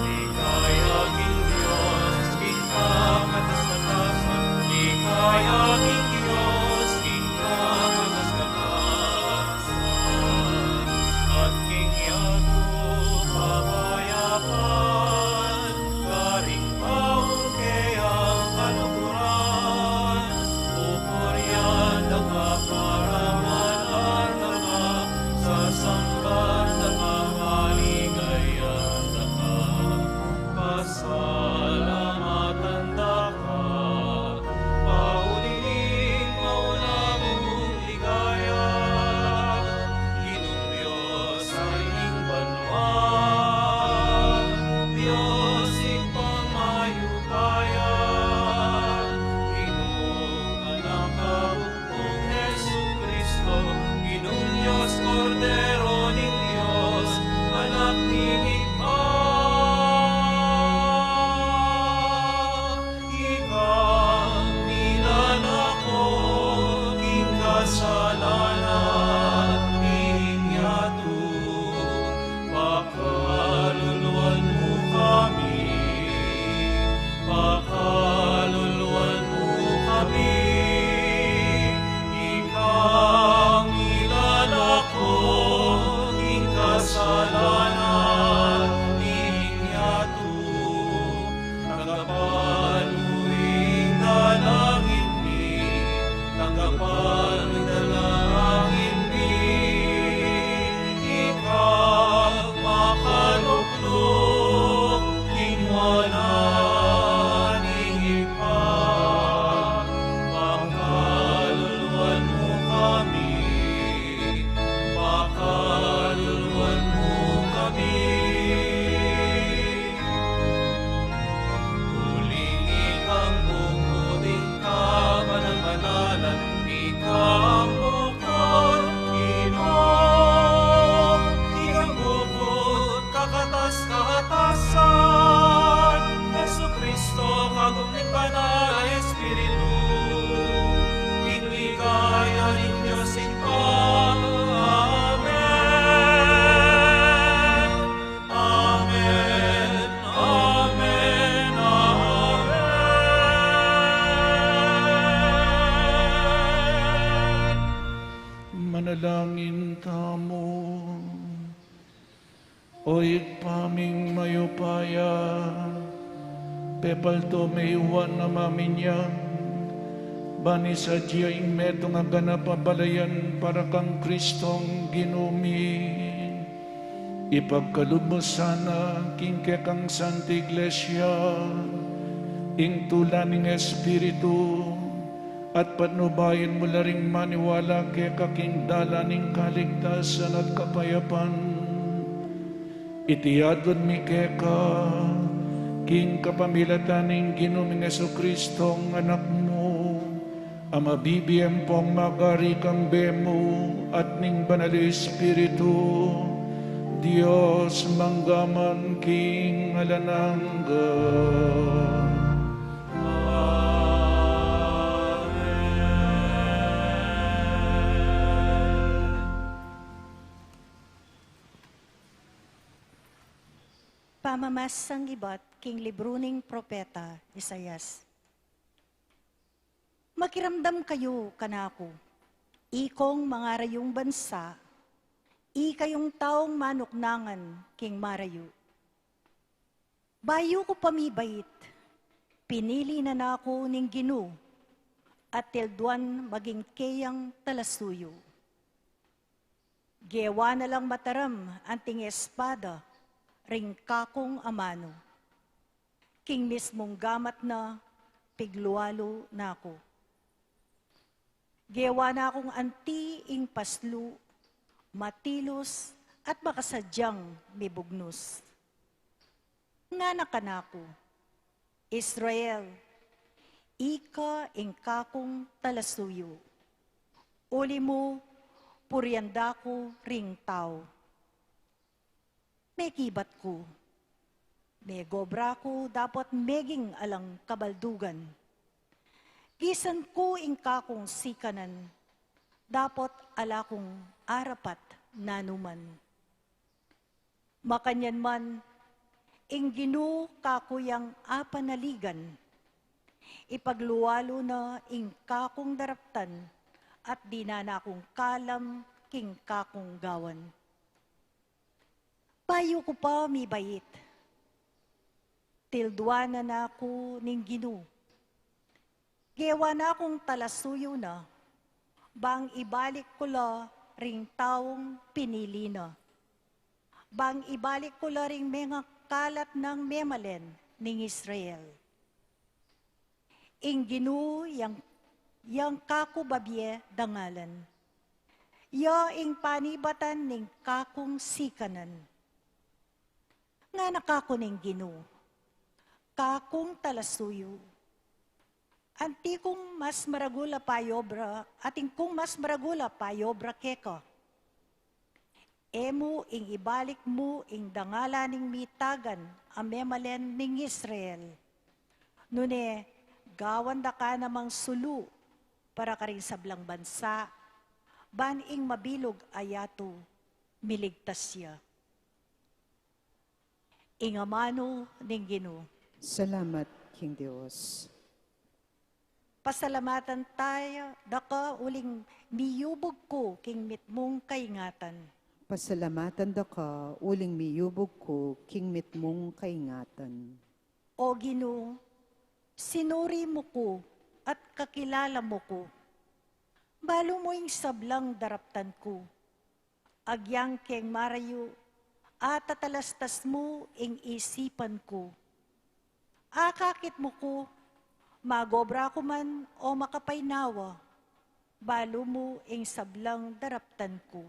Ligaya king Dios, king kapatas-patasan, ligaya king Dios, king kapatas-patasan, at king yatu kapayapan, karing maung keyang kaluguran, o O Ibpa ming mayupaya, pepaldo me i Juan a maminyan, ban isadya ing metung a ganap a balayan para kang Kristong Ginu mi. Ipagkalub mu sana king kekang Santa Iglesia ing tula ning Espiritu, at patnubayan mu la ring maniwala keka king dalan ning kaligtasan at kapayapan. Iti adwan mi keka king kapamilatan ning Ginu ming Jesucristo, Anak mu, a mabibie ampong magari kambe mu at ning Banal Espiritu, Dios mangga man king alang angga. Amen. Pamamasang ibat king libru ning propeta Isaias. Makiramdam kayu kanaku, ikong mangarayung bansa, ikayung taung manuknangan king marayu. Bayu ku pa mibait, pinili na naku ning Ginu, at tilduan maging keyang talasuyu. Gewa na lang mataram anting espada ring kakung amanu. King mismung gamat na, piglualu naku. Gewa nakung anti ing paslu, matilus, at makasadyang mibugnus. Ngana kanaku, Israel, ika ing kakung talasuyu. Uli mu, purian da ku ring tau. Mekibat ku, megobra ku dapot meging alang kabaldugan. Gisan ku ing kakung sikanan, dapot ala kung arapat nanuman. Makanyan man, ing Ginu kaku yang apanaligan, ipaglualu na ing kakung daraptan, at dinan na kung kalam king kakung gawan. Bayu ku pa mibait, tilduan na naku ning Ginu. Gewa na kung talasuyu na, bang ibalik ku la ring taung pinili na. Bang ibalik ku la ring mengakalat nang memalen ning Israel. Ing Ginu yang, yang kaku babie dangalan. Ya ing panibatan ning kakung sikanan. Ngana kaku ning Ginu, kakung talasuyu. Anti kung mas maragul a payobra, atin kung mas maragul a payobra keka. E mu ing ibalik mu ing dangalan ning mitagan a memalen ning Israel. Nune, gawan da ka namang sulu para karing sablang bansa, ban ing mabilug a yatu miligtas ya. Ing amanu ning Ginu. Salamat king Dios. Pasalamatan taya daka uling miyubug ku king mitmung kaingatan. Pasalamatan daka uling miyubug ku king mitmung kaingatan. O Ginu, sinuri mu ku at kakilala mu ku. Balu mu ing sablang daraptan ku. Agyang keng marayu, atatalastas mu ing isipan ku. Akakit mu ku, magobra ku man o makapaynawa, balu mu ing sablang daraptan ku.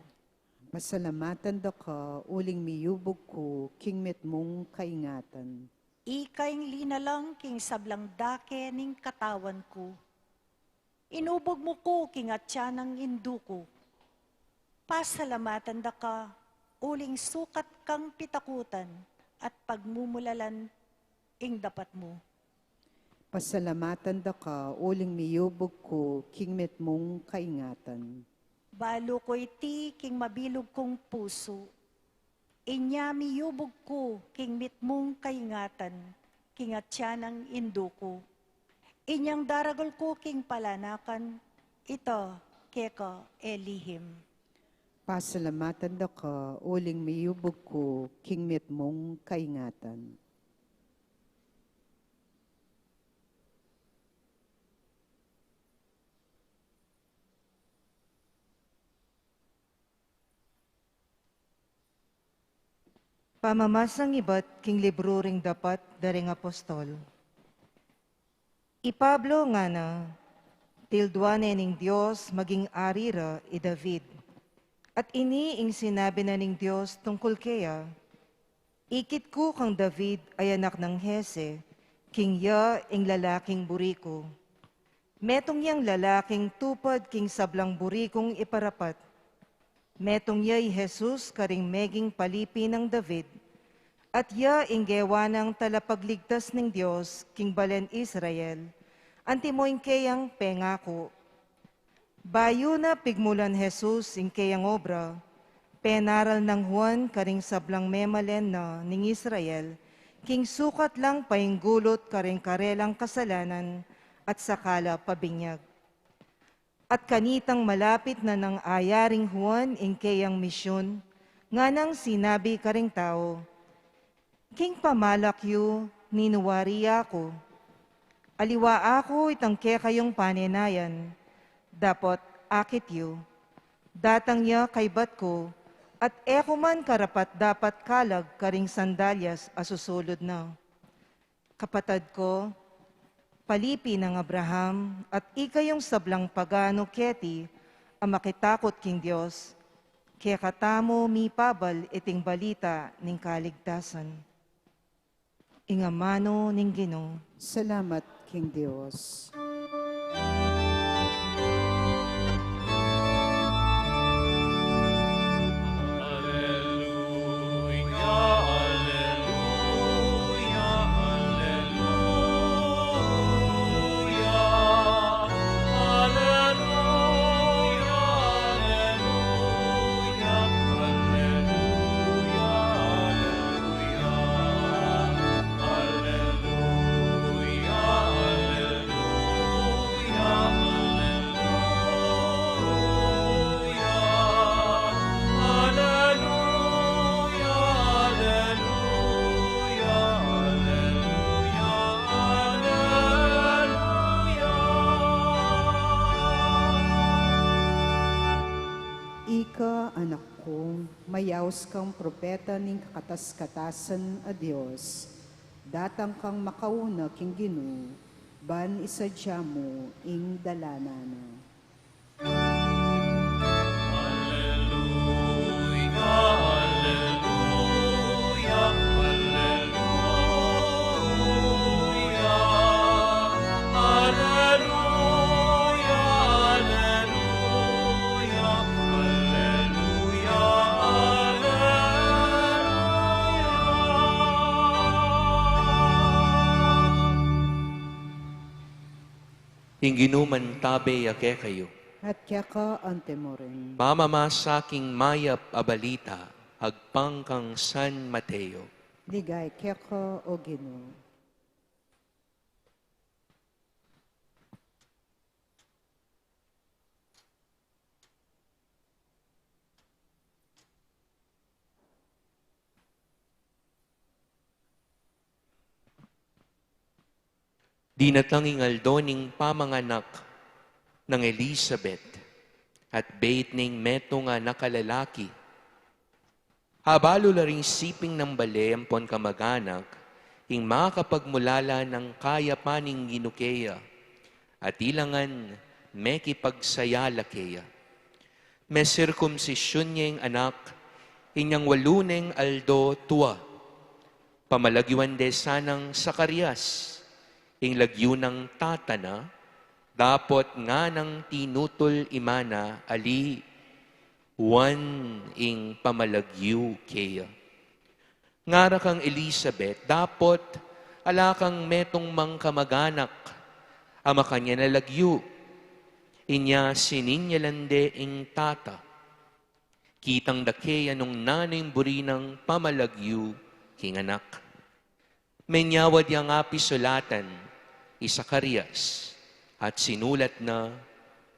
Pasalamatan da ka uling miyubug ku king mitmung kaingatan. Ika ing linalang king sablang dake ning katawan ku. Inubug mu ku king atyan nang indu ku. Pasalamatan da ka, uling sukat kang pitakutan at pagmumulalan ing dapat mu. Pasalamatan da ka, uling miyubug ku king mitmung kaingatan. Balu ku iti king mabilug kung pusu. Inya miyubug ku king mitmung kaingatan, king atyan nang indu ku. Inyang daragul ku king palanakan, ita keka e lihim. Pasalamatan da ka, uling miyubug ku king mitmung kaingatan. Pamamasang ibat king libru ring Dapat da ring Apostol. I Pablo ngana, tildua ne ning Dios maging ari ra i David. At ini ing sinabi na ning Dios tungkul keya, Ikit ku kang David a anak nang Jese, king ya ing lalaking buri ku. Metung yang lalaking tupad king sablang buri kung iparapat. Metung ya i Jesus karing meging palipi nang David, at ya ing gewa nang talapagligtas ning Dios king balen Israel, antimo ing keyang pengaku. Bayu na pigmulan Jesus ing keyang obra, penaral nang Juan karing sablang memalen na ning Israel, king sukat lang painggulut karing karelang kasalanan at saka la pabinyag. At kanitang malapit na nang ayaring Juan ing keyang misyun, nganang sinabi karing tau, King pamalak yu, ninuari ya ku. Aliwa aku itang kekayung panenayan, dapot akit yu. Datang ya kaybat ku, at e ku man karapat-dapat kalag karing sandalyas a susulud na. Kapatad ku, palipi nang Abraham, at ikayung sablang pagano keti a makitakut king Dios, kekatamu mipabal iting balita ning kaligtasan. Ing amanu ning Ginu. Salamat king Dios. Ika, anak ku, mayaus kang propeta ning kakatas-katasan a Dios, datang kang makauna king Ginu, ban isadya mu ing dalanan na. Alleluia, alleluia, alleluia, alleluia, alleluia, alleluia, alleluia. Ing Ginu mantabe ya kekayu. At keka antimurin. Pamamasa king mayap a balita agpang kang San Mateo. Ligaya keka, O Ginu. Dinatang ing aldo ning pamanganak nang Elisabet, at beit ning metung a anak a lalaki. Abalu la ring siping nang bale ampon kamaganak, ing makapagmulala nang kayapan ning Ginu keya, at ila ngan mekipagsaya la keya. Mesirkumsisyun ya ing anak, inyang walu neng aldo tua. Pamalagyuan de sanang Zacarias ing lagyu nang tata na, dapot nganang tinutul i ima na ali Juan ing pamalagyu keya. Ngara kang Elisabet, dapot ala kang metung mang kamaganak a makanyan a lagyu. Inya sininyalan de ing tata. Kitang da keya nung nanu ing buri nang pamalagyu king anak. Menyawad yang apisulatan i Zacarias, at sinulat na,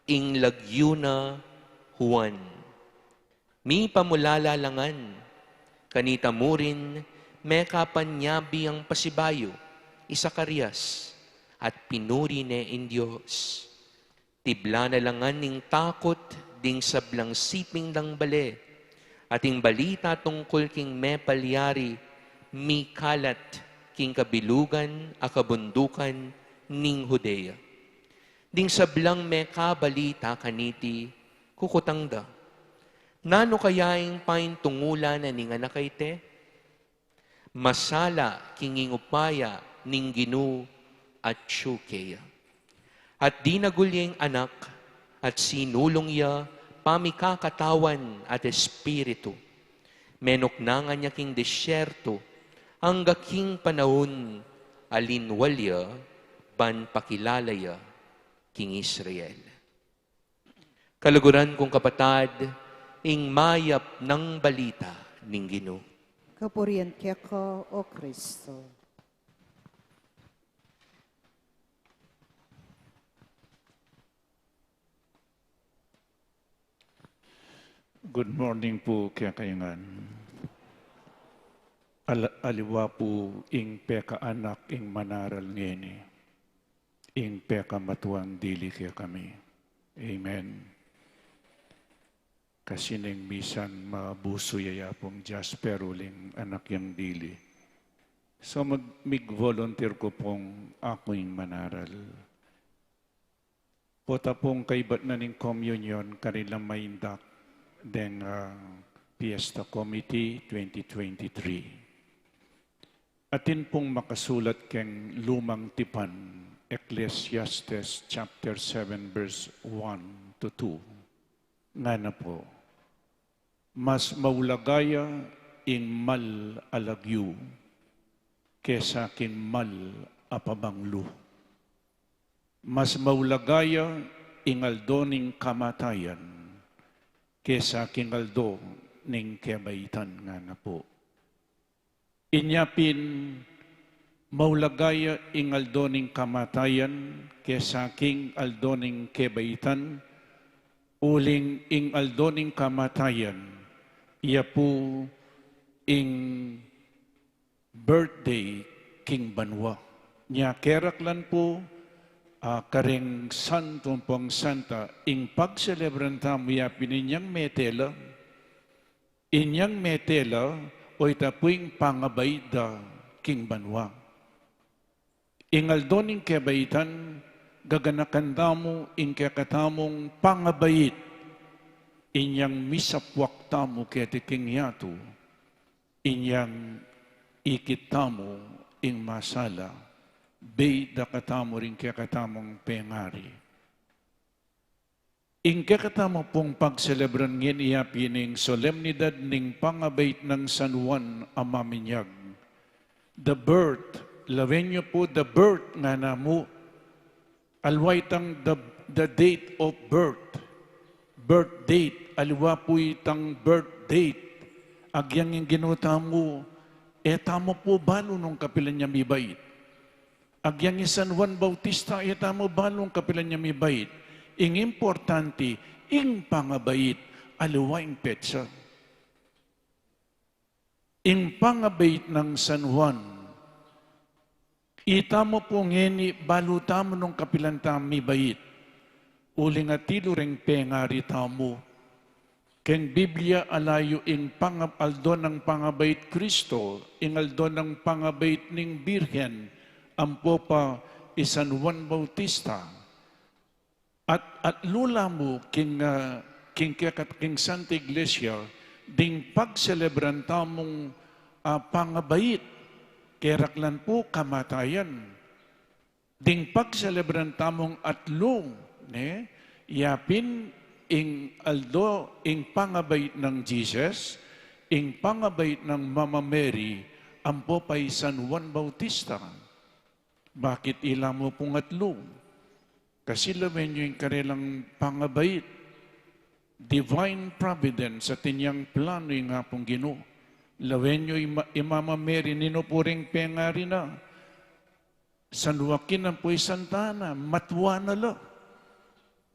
ing lagyu na Juan. Mipamulala la ngan, kanita murin mekapanyabi yang pasibayu i Zacarias, at pinuri ne ing Dios. Tibla na la ngan ning takut ding sablang siping dang bale, at ing balita tungkul king mepalyari mikalat king kabilugan a kabundukan ning Judea. Ding sablang mekabalita kaniti, kukutang da, "Nanu kaya ing paintungulan na ning anak a iti? Masala king ing upaya ning Ginu atyu keya. At dinagul ya ing anak, at sinulung ya pamikakatawan at espiritu. Menuknangan ya king disyerto, angga king panaun a linwal ya, ban pakilala ya king Israel." Kaluguran kung kapatad, ing mayap nang balita ning Ginu. Kapurian keka, O Kristo. Good morning pu kekayu ngan. Al-, aliwa pu ing pekaanak ing manaral ngeni, ing pekamatuang dili kekami. Amen. Kasi ning misan mabusu ya ya pung Jasper uling anak yang dili. So mag-, mig-volunteer ku pung aku ing manaral. Pota pung kaybat na ning communion, kanila maindak deng, ah, Fiesta Committee twenty twenty-three. Atin pung makasulat keng Lumang Tipan, Ecclesiastes chapter seven, verse one to two. Ngana pu, "Mas maulaga ya ing mal a lagyu kesa king mal a pabanglu. Mas maulaga ya ing aldo ning kamatayan kesa king aldo ning kebaitan," ngana pu. Inya pin, maulaga ya ing aldo ning kamatayan kesa king aldo ning kebaitan, uling ing aldo ning kamatayan, iya pu ing birthday king banua. Nya keraklan pu, ah, kareng santu ampong santa, ing pagselebran tamu ya pin inyang mete la, inyang mete la, o ita pu ing pangabait da king banua. Ing aldo ning kebaitan, gaganakan tamu ing kekatamung pangabait, inyang misapuak tamu keti king yatu, inyang ikit tamu ing masala, bait da katamu ring kekatamung pengari. Ing kekatamu pung pagselebran ngeni ya pin ing solemnidad ning pangabait nang San Juan a Maminyag. The birth, lawen yu pu, the birth ngana mu, aliwa itang the, the date of birth. Birth date, aliwa pu itang birth date. Agyang ing Ginu tamu, e tamu pu balu nung kapilan ya mibait. Agyang i San Juan Bautista, e tamu balu nung kapilan ya mibait. Ing importante, ing pangabait, aliwa ing petsa. Ing pangabait nang San Juan, itamu pu ngeni balu tamu nung kapilan tamu mibait. Uling atilu reng pengari tamu. Keng Biblia ala yu ing pangab-, aldo nang pangabait Kristo, ing aldo nang pangabait ning Birhen, ampo pa i San Juan Bautista. At, at lula mu king, ah, king kekat-, king Santa Iglesia, ding pagselebran tamung, ah, pangabait, keraklan pu kamatayan. Ding pagselebran tamung atlu, ne? Ya pin ing aldo, ing pangabait nang Jesus, ing pangabait nang Mama Mary, ampo pa i San Juan Bautista. Bakit ila mu pung atlu? Kasi lawen yu ing karelang pangabait. Divine providence, atin yang plano ing Apung Ginu. Lawen yu i Ma-, i Mama Mary, ninu pu ring pengari na? San Joaquin ampo i Santa Ana, matua na la.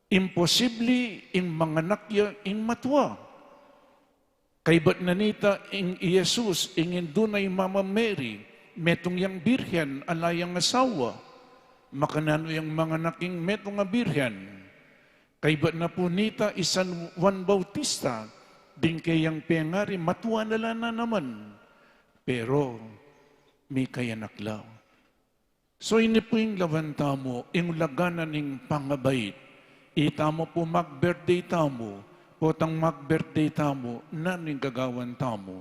Imposible ing manganak ya ing matua. Kaybat na nita ing i Jesus, ing indu na i Mama Mary, metung yang birhen, ala yang asawa. Makananu yang manganak ing metung a birhen? Kaybat na pu nita i San Juan Bautista, ding keyang pengari, matua na la na naman. Pero, mikayanak la. So, ini pu ing lawan tamu, ing ulagan na ning pangabait. Itamu pu mag-birthday tamu, potang mag-birthday tamu, nanu ing gagawan tamu?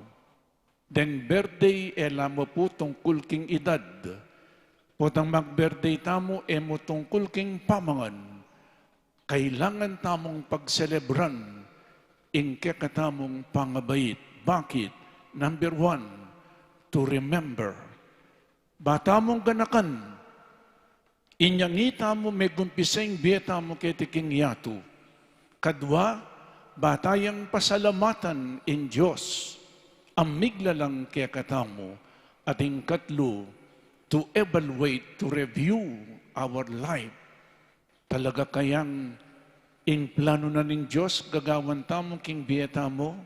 Deng birthday, e la mu pu tungkul king edad. Potang mag-birthday tamu, e mu tungkul king pamangan. Kailangan tamung pagselebran ing kekatamung pangabait. Bakit? Number one, to remember. Ba tamung ganakan, inyang itamu megumpisa ing bie tamu keti king yatu. Kadwa, ba tayang pasalamatan ing Dios a miglalang kekatamu. At ing katlu, to evaluate, to review our life. Talaga kayang ing planu na ning Dios gagawan tamu king bie tamu?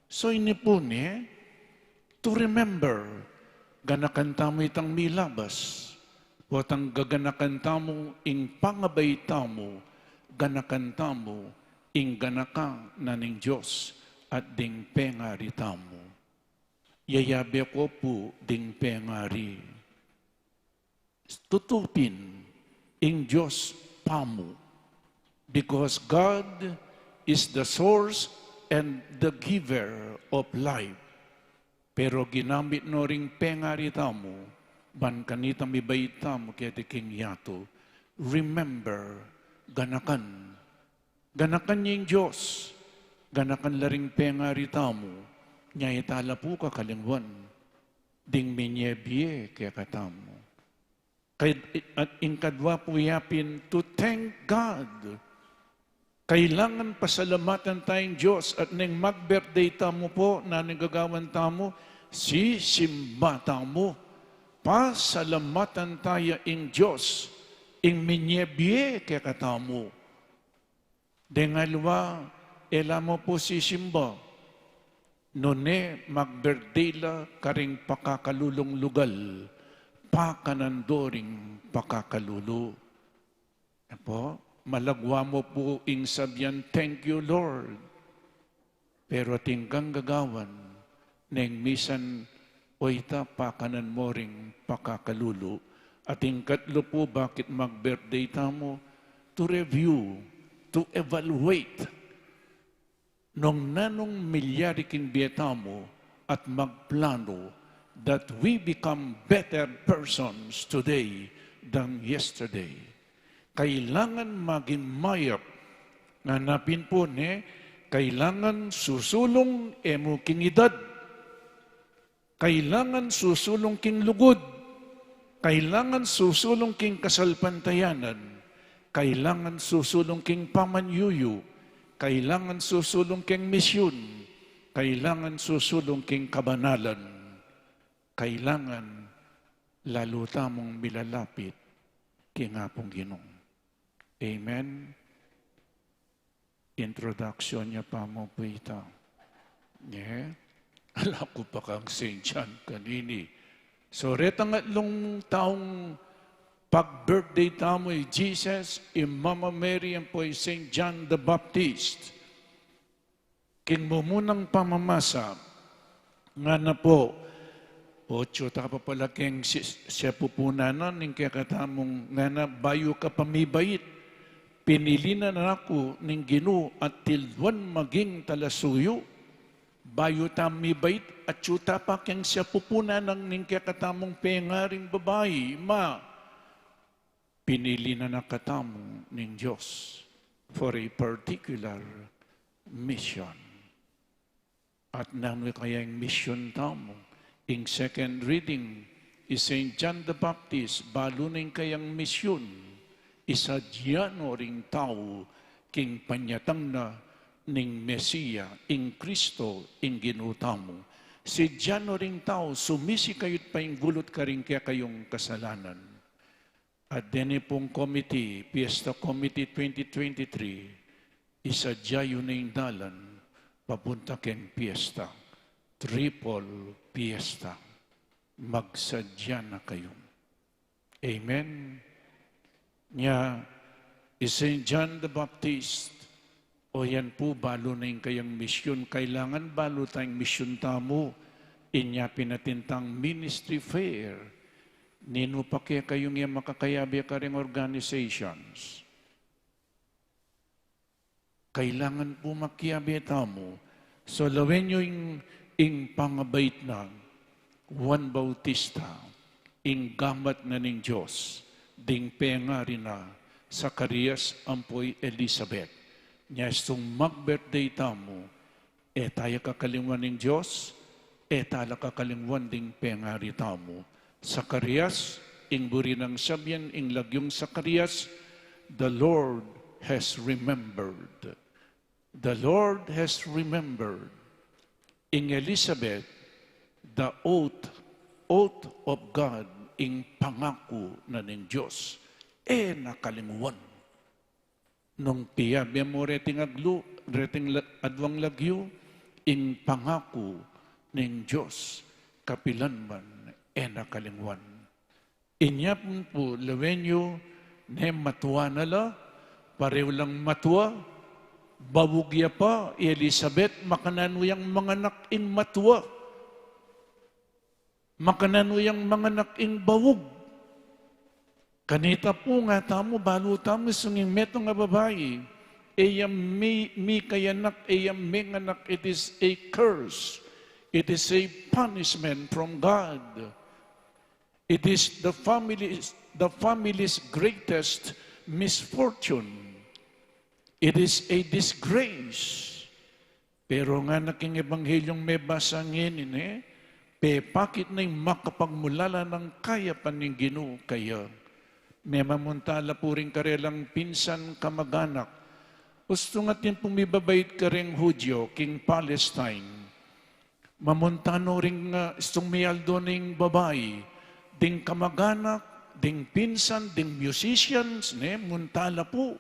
So, ini pu ne, to remember, ganakan tamu itang milabas. Potang gaganakan tamu ing pangabait tamu, ganakan tamu ing ganaka na ning Dios at ding pengari tamu. Yayabe ko pu ding pengari. Tutu pin ing Dios pamu. Because God is the source and the giver of life. Pero ginamit no ring pengari tamu, ban kanita mibait tamu keti king yatu. Remember, ganakan. Ganakan ye ing Dios, ganakan la ring pengari tamu, nya e ta la pu kakalingwan ding minie bie kekatamu. Kay, at ing kadwa pu ya pin, to thank God. Kailangan pasalamatan taya ing Dios at neng mag-birthday tamu pu, nanu ing gagawan tamu? Sisimba tamu. Pasalamatan taya ing Dios, ing minie bie kekatamu. Deng aliwa, e la mu pu sisimba. Nune mag-birthday la karing pakakalulung lugal, pakanan do ring pakakalulu. Apo, malagwa mu pu ing sabian, "Thank you, Lord." Pero atin kang gagawan, neng misan, o ita pakanan mo ring pakakalulu. At ing katlu pu, bakit mag-birthday tamu? To review, to evaluate. Nung nanung milyari king bie tamu at magplano that we become better persons today than yesterday. Kailangan maging mayap. Ngana pin pu ne, kailangan susulung e mu king edad. Kailangan susulung king lugud. Kailangan susulung king kasalpantayanan. Kailangan susulung king pamanyuyu. Kailangan susulung king misyun. Kailangan susulung king kabanalan. Kailangan lalu tamung milalapit king Apung Ginu. Amen. Introduction ya pa mu pu ita. Ne? Ala ku pa kang Saint John kanini. So, retang atlung taung pag-birthday tamu, i Jesus, i Mama Mary, ampo i Saint John the Baptist. King mumunang pamamasa, ngana pu, o, atyu ta pa pala keng si-, siya pupunan na ning kekatamung ngana, bayu ka pa mibait, pinili na naku ning Ginu at tilwan maging talasuyu. Bayu ta mibait, atyu ta pa keng siya pupunan na ning kekatamung pengaring babai, ma, pinili na na katamu ning Dios for a particular mission. At nanu kaya ing mission tamu? Ing second reading, i Saint John the Baptist, balu na ing kayang mission, isadya no ring tau king panyatang na ning Mesia, ing Kristo, ing Ginu tamu. Sadya no ring tau, sumisi kayu't painggulut karing kekayung kasalanan. At deni pung committee, Fiesta Committee twenty twenty-three, isadya yu na ing dalan papunta keng piesta, triple piesta. Magsadya na kayu. Amen. Nya, i Saint John the Baptist, o yan pu, balu na ing kayang misyun, kailangan balu tayang misyun tamu, inya pin atin tang ministry fair. Ninu pa kekayung e makakayabe kareng organizations? Kailangan pu makiabe tamu. So, lawen yu ing, ing pangabait nang Juan Bautista, ing gamat na ning Dios, ding pengari na Zacarias ampo i Elizabeth. Nya istung mag-birthday tamu, e ta ya kakalingwan ning Dios, e ta la kakalingwan ding pengari tamu. Zacarias, ing buri nang sabian ing lagyung Zacarias, "The Lord has remembered." The Lord has remembered. Ing Elizabeth, the oath, oath of God, ing pangaku na ning Dios, e na kalingwan. Nung piabe mu reting aglu, reting la-, adwang lagyu, ing pangaku ning Dios, kapilan man e na kalingwan. Inya pin pu, lawen yu, ne matua na la, parehu lang matua, bawug ya pa i Elizabeth, makananu yang manganak ing matua. Makananu yang manganak ing bawug. Kanita pu, nga tamu, balu tamu, istung ing metung a babai, e ya mi-, mikayanak, e ya menganak, it is a curse. It is a punishment from God. It is the family's, the family's greatest misfortune. It is a disgrace. Pero ngana king Ebanghelyung mebasa ngeni, ne, pepakit na ing makapagmulala nang kayapan ning Ginu kaya. Memamunta la pu ring karelang pinsan kamaganak. Ustung atin pung mibabait kareng Hudyo king Palestine. Mamunta no ring, ah, istung mialdo ning babai, ding kamaganak, ding pinsan, ding musicians, ne, munta la pu.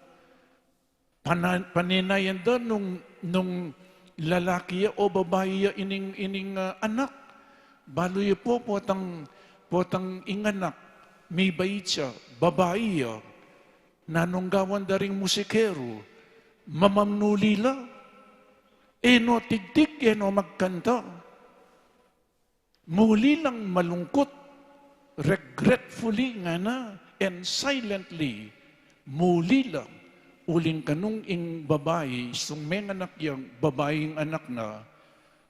Pana-, paninayan da nung, nung lalaki ya o babai ya ining, ining, ah, anak. Balu yu pu, potang, potang ing anak, mibait ya, babai ya. Nanung gawan da ring musikeru? Mamamnuli la. E no tigtig, e no magkanta. Muli lang malungkut, regretfully ngana, and silently, muli lang. Uling kanung ing babai, istung menganak yang babaing anak na,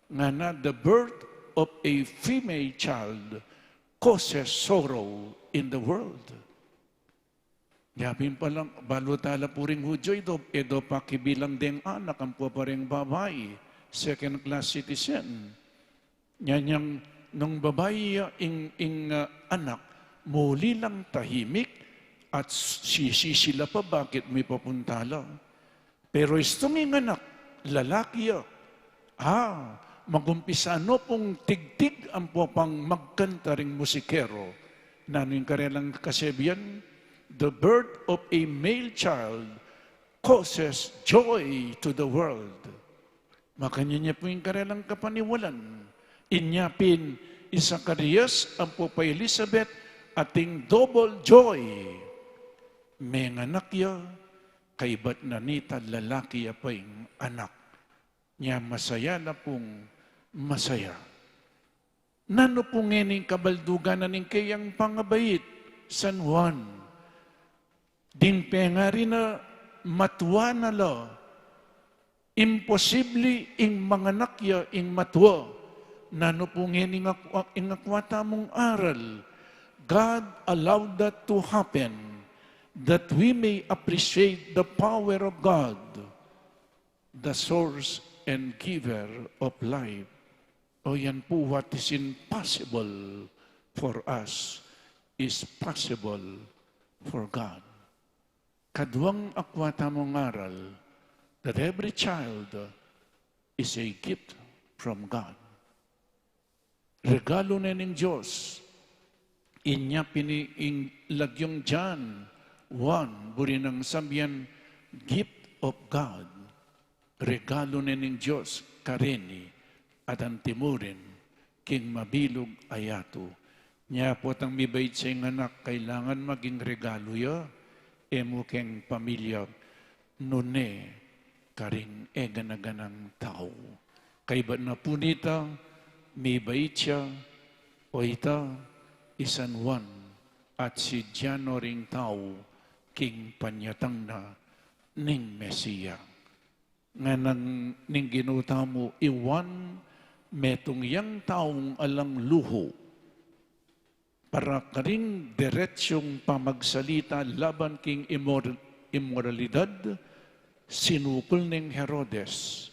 ngana, "The birth of a female child causes sorrow in the world." Yapin pala, balu tala pu ring Hudyo, e do, e do pakibilang deng anak ampo pa reng babai, second class citizen. Nyanyang nung babai ya ing, ing, ah, anak, muli lang tahimik at sisisi la pa bakit mipapunta la. Pero istung ing anak, lalaki ya. Ah, magumpisa no pung tigtig ampo pang magkanta ring musikero. Nanu ing karelang kasebian? "The birth of a male child causes joy to the world." Makanyan ya pu ing karelang kapaniwalan. Inya pin i Zacarias ampo pa i Elizabeth ating double joy. Menganak ya, kaybat na nita lalaki ya pa ing anak. Nya masaya na pung masaya. Nanu pu ngening kabaldugan na ning keyang pangabait, San Juan? Ding pengari na matua na la, imposible ing manganak ya ing matua. Nanu pu ngening akwa-, ing akwa tamung aral? God allowed that to happen, that we may appreciate the power of God, the source and giver of life. O yan pu, what is impossible for us is possible for God. Kaduang akwa tamung aral, that every child is a gift from God. Regalo ne ning Dios. Inya pin ing lagyung John one, buri nang sabian, gift of God. Regalo ne ning Dios. kareni, at antimurin king mabilug a yatu. Nya potang mibait sing anak, kailangan maging regalu ya, e mu keng pamilya, nune karing e gana-ganang tau. Kaybat na pu nita, mibait ya, o ita, i San Juan, at sidya no ring tau king panyatang na ning Mesia. Nganang ning Ginu tamu, i Juan, metung yang taung alang luhu para karing diretsung pamagsalita laban king imor-, imoralidad, sinukul neng Herodes,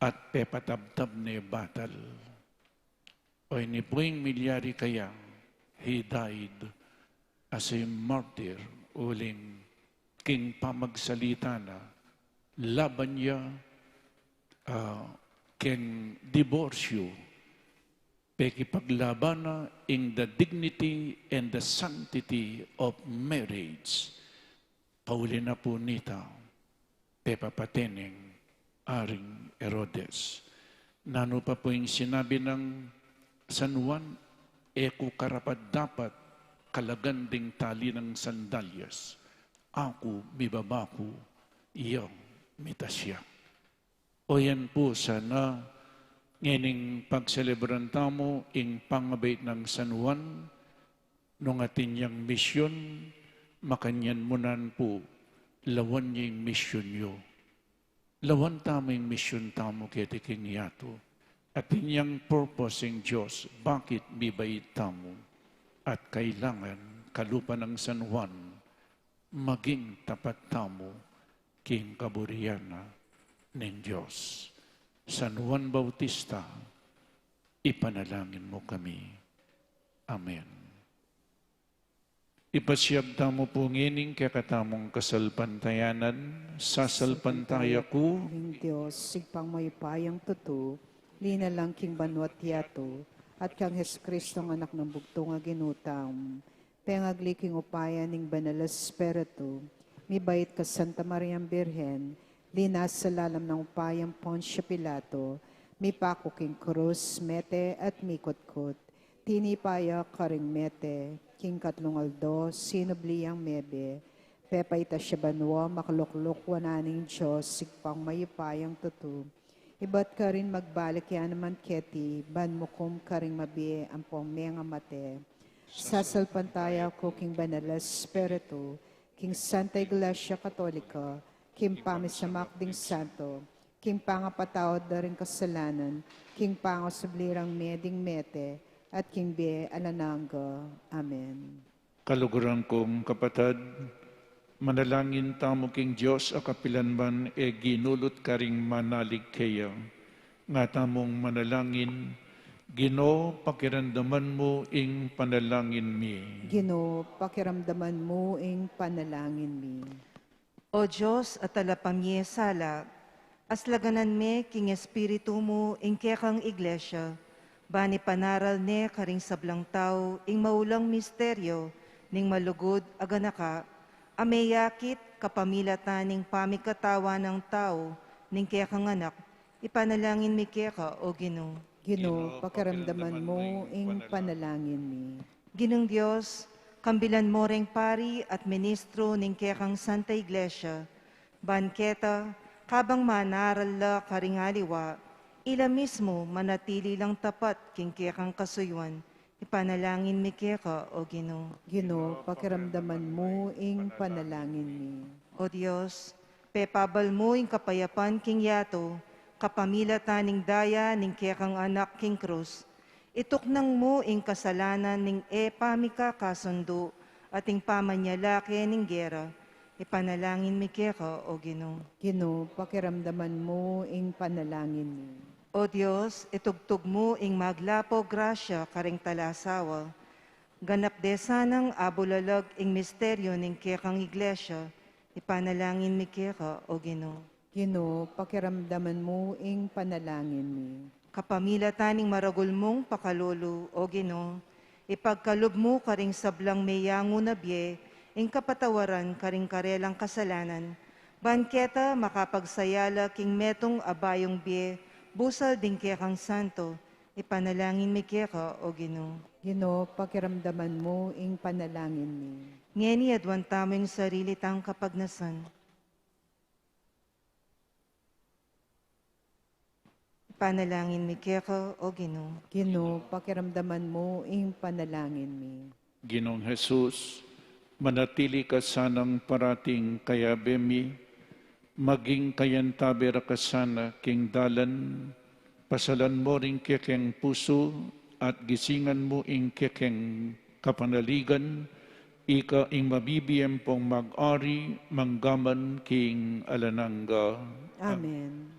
at pepatabtab ne batal. O ini pu ing milyari kaya, he died as a martyr, uling king pamagsalita na laban ya, ah, keng diborsyu, pekipaglaban na ing the dignity and the sanctity of marriage. Pauli na pu nita, pepapate neng Aring Herodes. Nanu pa pu ing sinabi nang San Juan, e ku karapat-dapat kalagan ding tali nang sandalyas. Aku mibaba ku, iya mitas ya. O yan pu sana, ngening pagselebran tamu ing pangabait nang San Juan, nung atin yang misyun, makanyan mu nan pu, lawan ya ing misyun yu. Lawan tamu ing misyun tamu keti king yatu. Atin yang purpose ing Dios, bakit mibait tamu. At kailangan, kalupa nang San Juan, maging tapat tamu king kaburian na ning Dios. San Juan Bautista, ipanalangin mu kami. Amen. Ipasiag tamu pu ngening kekatamung kasalpantayanan, sasalpantaya ku king Dios, Ibpang mayupayang tutu, linalang king banua't yatu, at kang Jesucristo, anak nang bugtung a Ginu tamu, pengagli king upaya ning Banal a Espiritu, mibait ka Santa Mariang Birhen, linasa lalam nang upayang Poncio Pilato, mipaku king krus, mete at mikutkut, tinipa ya karing mete, king katlung aldo, sinubli yang mebie, pepaitas ya banua, makalukluk wanan ning Dios, Ibpang mayupayang tutu, ibat karin magbalik ya naman keti, ban mukum karing mabie ampong mengamate. Sasalpantaya ku king Banal a Espiritu, king Santa Iglesia Katolika, king pamisamak ding santo, king pangapatawad da ring kasalanan, king pangasubli rang mie ding mete, at king bie alang angga. Amen. Kaluguran kung kapatad, manalangin tamu king Dios a kapilan man e ginulut karing manalig keya. Nga tamung manalangin, Ginu, pakiramdaman mu ing panalangin mi. Ginu, pakiramdaman mu ing panalangin mi. O Dios a talapamie sala, aslaganan me king Espiritu mu ing kekang Iglesia, ban ipanaral ne karing sablang tau ing maulang misteryo ning malugud a ganaka, a meyakit kapamilatan ning pamikatawan nang tau ning kekang Anak, ipanalangin mi keka, O Ginu. Ginu, pakiramdaman mu ing panalangin mi. Ginung Dios, kambilan mu reng pari at ministro ning kekang Santa Iglesia, ban keta, kabang manaral la karing aliwa, ila mismu manatili lang tapat king kekang kasuyuan, ipanalangin mi keka, O Ginu. Ginu, pakiramdaman mu ing panalangin mi. O Dios, pepabal mu ing kapayapan king yatu, kapamilatan ning daya ning kekang Anak king krus. Ituknang mu ing kasalanan ning e pamikakasundu, at ing pamanyalake ning gera. Ipanalangin mi keka, O Ginu. Ginu, pakiramdaman mu ing panalangin mi. O Dios, itugtug mu ing maglapo grasya karing talasawa. Ganap de sanang abulalag ing misteryo ning kekang Iglesia, ipanalangin mi keka, O Ginu. Ginu, pakiramdaman mu ing panalangin mi. Kapamilatan ning maragul mung pakalulu, O Ginu, ipagkalub mu karing sablang meyangu na bie ing kapatawaran karing karelang kasalanan, ban keta makapagsayala king metung a bayung bie Busal ding kekang santo, ipanalangin mi keka, O Ginu. Ginu, pakiramdaman mu ing panalangin mi. Ngeni aduan tamu ing sarili tang kapagnasan. Ipanalangin mi keka, O Ginu. Ginu, pakiramdaman mu ing panalangin mi. Ginung Jesus, manatili ka sanang parating kayabe mi, maging kayantabe ra ka sana king dalan, pasalan mu ring kekeng pusu, at gisingan mu ing kekeng kapanaligan, ika ing mabibie ampong mag-ari manggaman king alang angga. Amen.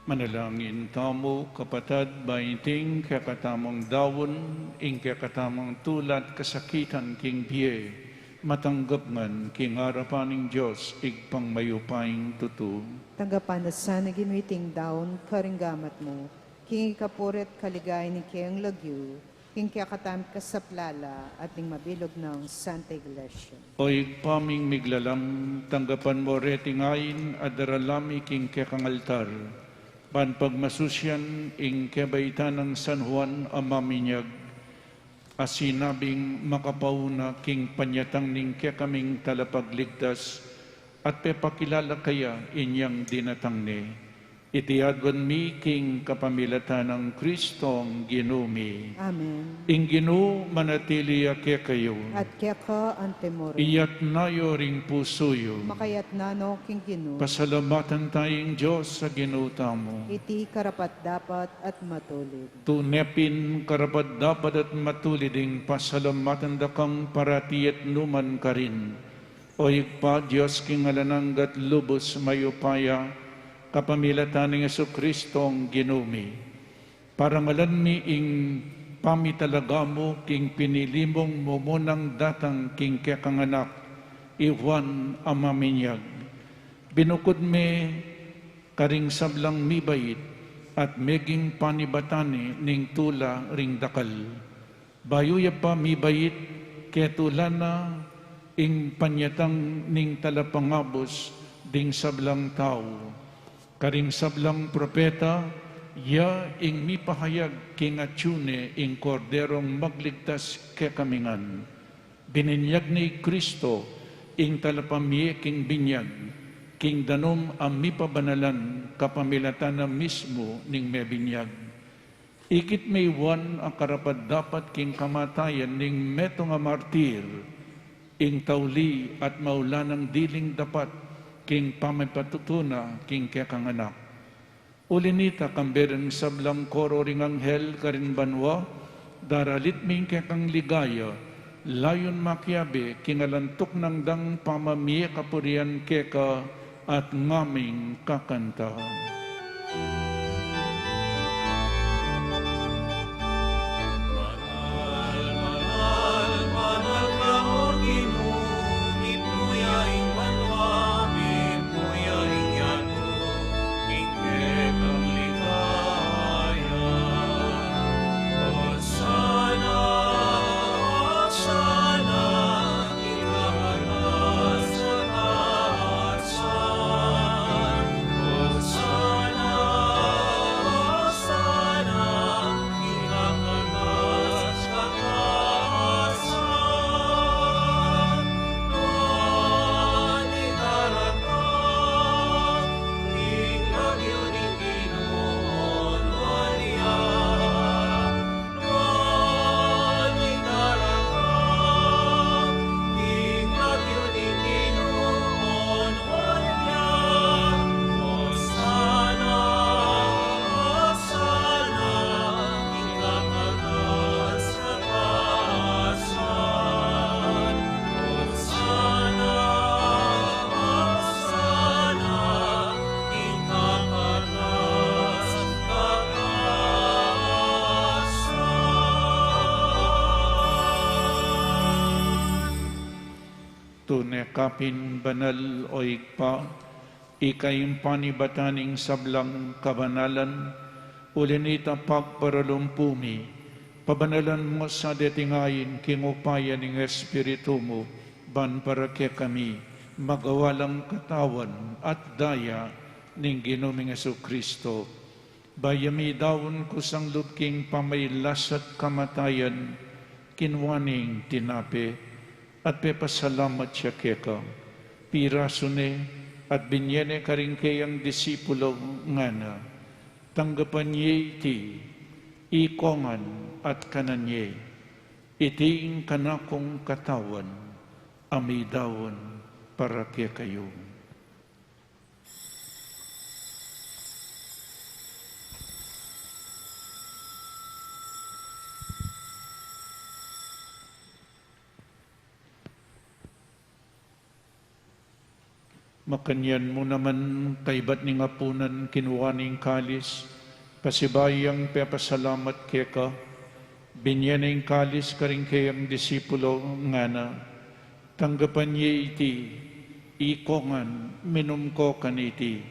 Manalangin tamu, kapatad, ba iting kekatamung daun, ing kekatamung tula't kasakitan king bie, matanggap ngan king arapan ning Dios, Ibpang mayupayang tutu. Tanggapan na sana, Ginu, iting daun karing gamat mu, king ikapuri't kaligayan ning keyang lagyu, king kekatamung kasaplalan at ning mabilug nang Santa Iglesia. O Ibpa ming miglalam, tanggapan mu reting ain a daralan mi king kekang altar, ban pagmasusian ing kebaitan nang San Juan a maminyag, a sinabing makapauna king panyatang ning kekaming Talapagligtas, at pepakilala kaya inyang dinatang ne. Iti aduan mi king kapamilatan nang Kristong Ginu mi. Amen. Ing Ginu manatili ya kekayu. At keka antimurin. Iyatna yu ring pusu yu. Makayatna no king Ginu. Pasalamatan taya ing Dios a Ginu tamu. Iti karapat-dapat at matulid. Tune pin karapat-dapat at matulid ing pasalamatan da kang parati at nukarin man, O Ibpa, Dios king alang angga't lubus mayupaya, kapamilatan nang Jesucristong Ginu mi. Parangalan mi ing pamitalaga mu king pinili mung mumunang datang king kekang anak, i Juan a maminyag. Binukud me karing sablang mibait at meging panibatan ne ning tula ring dakal. Bayu ya pa mibait, ketula na ing panyatang ning talapangabus ding sablang tau. Karing sablang propeta, ya ing mipahayag king atyu ne ing Korderong magligtas kekami ngan. Bininyag ne i Kristo, ing talapamie king binyag, king danum a mipabanalan kapamilatan na mismu ning mebinyag. Ikit me i Juan a karapat-dapat king kamatayan ning metung a martir, ing tauli at maulanang diling dapat king pamipatutu na king kekang anak. Uli nita, kambe ring sablang koro ring anghel karin banua, daralit mi ing kekang ligaya, layun makiabe king alantuk nang dang pamamie kapurian keka at ngaming kakanta. Banal, banal, banal ka, O Ginu, mipuya ing banua, mipuya ing yatu, ing kekang ligaya. Hosana, Hosana, Tune ka pin banal, O Ibpa, ika ing panibatan ning sablang kabanalan, uli nita pagparalumpu mi, pabanalan mu sa deting ain king upaya ning Espiritu mu, ban para kekami, magawa lang katawan at daya ning Ginu ming Jesucristo. Bayu mi daun kusang lub king pamailas at kamatayan, kinua ne ing tinape, at pepasalamat ya keka. Pirasu ne, at binye ne karing keyang disipulo, ngana: Tanggapan ye iti, ikongan at kanan ye. Iti ing kanakung katawan, a midaun para kekayu. Makanyan mu naman, kaibat ning apunan, kinua ne ing kalis, pasibayu yang pepasalamat keka, binye ne ing kalis karing keyang disipulo, ngana: Tanggapan ye iti, ikongan, minum ko kaniti.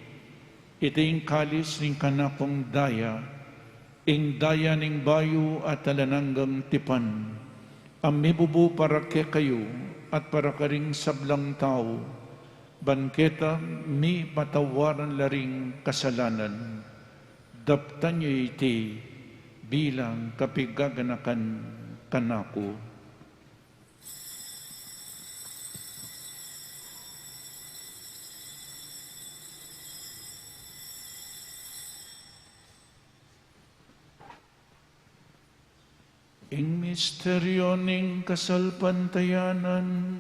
Iti ing kalis ning kanakung daya, ing daya ning bayu at alang anggang tipan, a mibubu para kekayu at para karing sablang tau, ban keta mipatawaran la ring kasalanan. Daptan ye iti bilang kapigaganakan kanaku. Ing misteryo ning kasalpantayanan.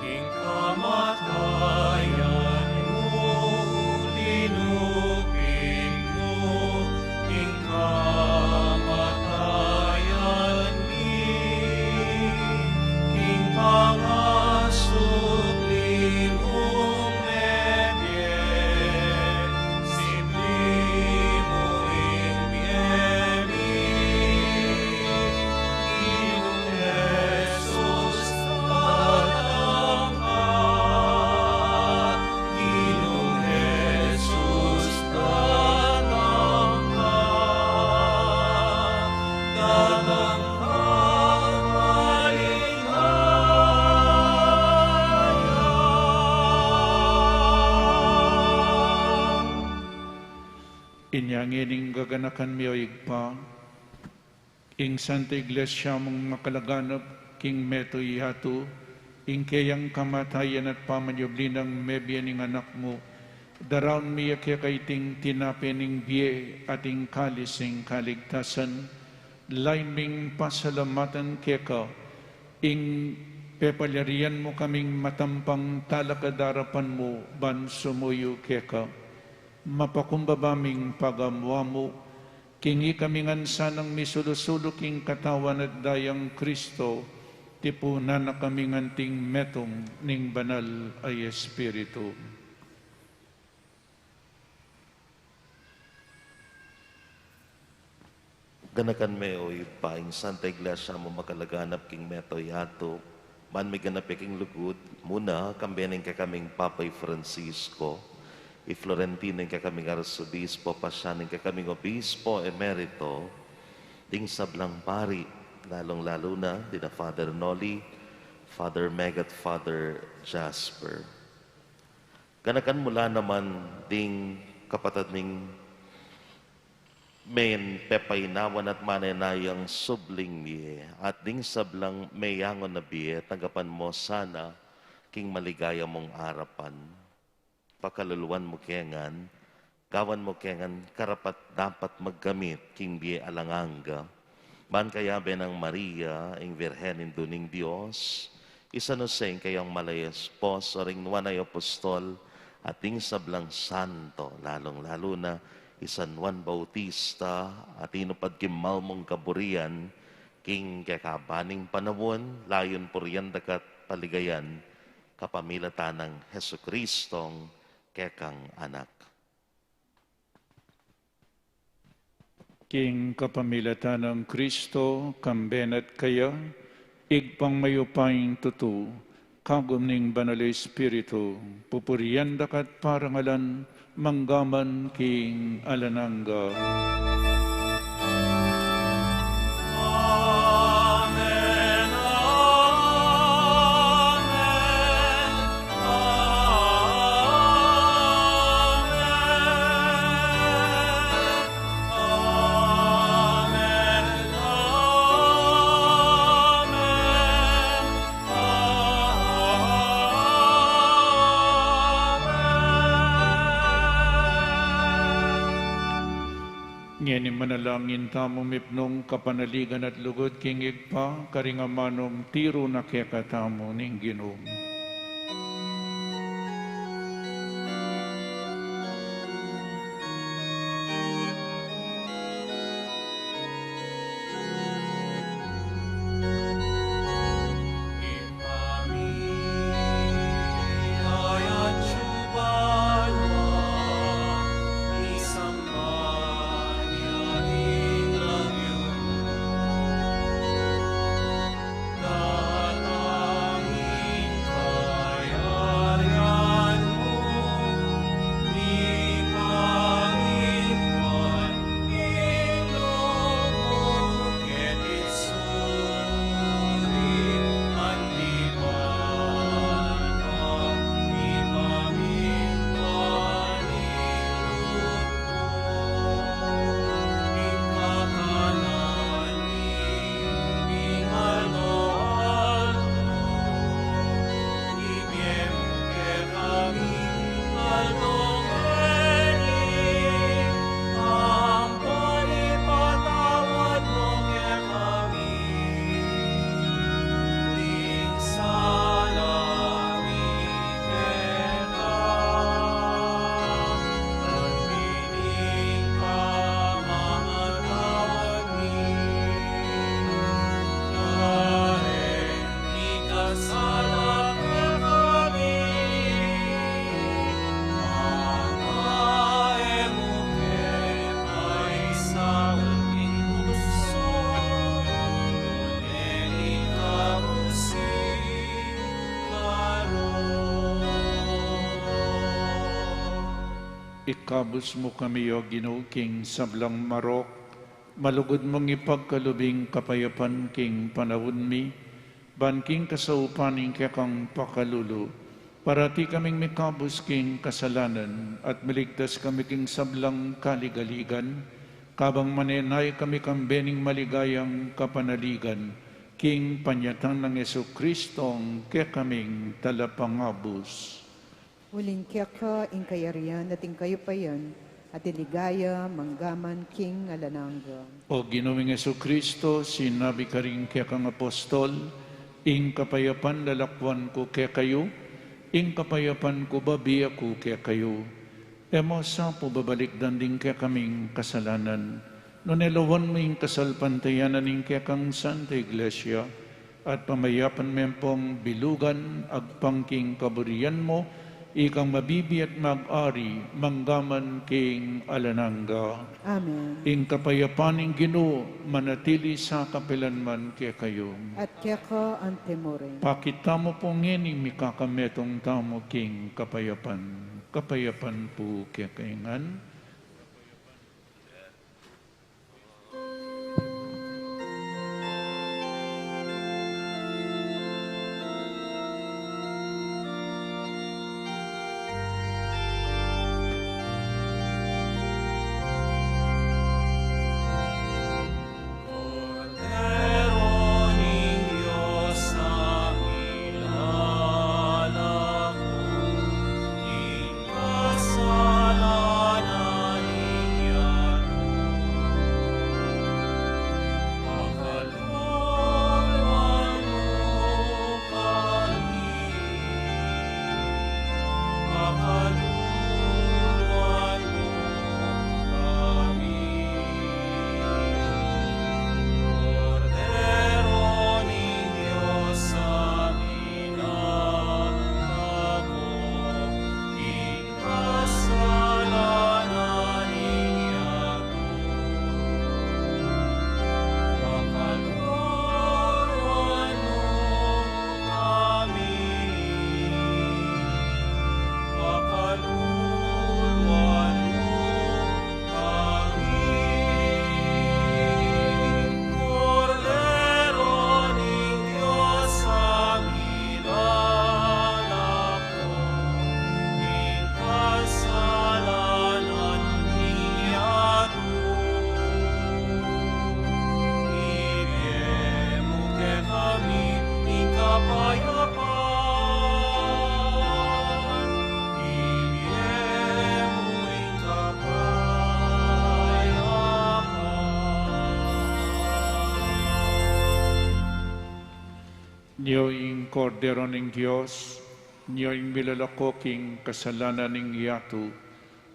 King kamatayan mu, tinupik mu ing kamatayan mi, king pangasubli mung mebie, si Inya ngening gaganakan mi, o Ibpa, ing Santa Iglesia mung makalaganap king meto yatu, ing keyang kamatayan at pamanyubli nang mebie ning Anak mu, daraun mi ya keka iting tinape ning bie at ing kalis ning kaligtasan, lain ming pasalamatan keka, ing pepalyarian mu kaming matampang talakad arapan mu ban sumuyu keka. Mapakumbaba ming pagamu-amu, king ikami ngan sanang misulu-sulu king katawan at dayang Kristo, tipunan na kami ngan ting metung ning Banal a Espiritu. Ganakan me, o Ibpa, ing Santa Iglesia mu makalaganap king meto yatu, ban miganap ya king lugud mu na, kambe ning kekaming Papa i Francisco, i Florentino ing kekaming Arsobispo, pasian ing kekaming Obispo Emerito, ding sablang pari, lalung-lalu na dina Father Noli, Father Meg at Father Jasper. Ganakan mu la naman ding kapatad ming menpepainawan at manenayang subling mie, at ding sablang meyangu na bie, tanggapan mu sana king maligaya mung arapan. Pakaluluan mu ke ngan, gawan mu ke ngan karapat-dapat magkamit king bie alang angga. Ban kayabe nang Maria, ing Virgen Indu ning Dios, i San Jose ing kayang malay esposo, ring nuan a apostol, at ding sablang santo, lalung-lalu na i San Juan Bautista, a tinupad king malmung kaburian, king kekaban ning panaun, layun purian daka at paligayan, kapamilatan nang Jesucristong kekang Anak. King kapamilatan nang Kristo, kambe na at kaya, Ibpang mayupayang tutu, kagum ning Banal a Espiritu, pupurian daka at parangalan, mangga man king alang angga. Amen, amen, amen, amen, amen. Ngeni manalangin tamu mipnung kapanaligan at lugud king Ibpa, karing amanung tiru na kekatamu ning Ginu. Ikabus mu kami, O Ginu, king sablang marok, malugud mung ipagkalub ing kapayapan king panaun mi, ban king kasaupan ning kekang pakalulu, Parati kaming mikabus king kasalanan at miligtas kami king sablang kaligaligan, kabang manenaya kami kang bening maligayang kapanaligan, king panyatang nang Jesucristo, ing kekaming talapangabus. Uling keka ing kayarian at ing kayupayan at ing ligaya manggaman king alang angga. O Ginu ming Jesucristo, sinabi karing kekang apostol, ing kapayapan lalakwan ku kekayu, ing kapayapan ku babie ku kekayu. E mu sa pu babalikdan ding kekaming kasalanan, nune lawan mu ing kasalpantayanan ning kekang Santa Iglesia, at pamayapan me pung bilugan agpang king kaburian mu, ikang mabibie at mag-ari manggaman king alang angga. Amen. Ing kapayapan ning Ginu manatili sa kapilan man kekayu. At keka antimurin. Pakit tamu pu ngening mikakametung tamu king kapayapan. Kapayapan pu kekayu ngan. Nyo ing Kordero ning Dios, nyo ing milalako king kasalanan ning yatu,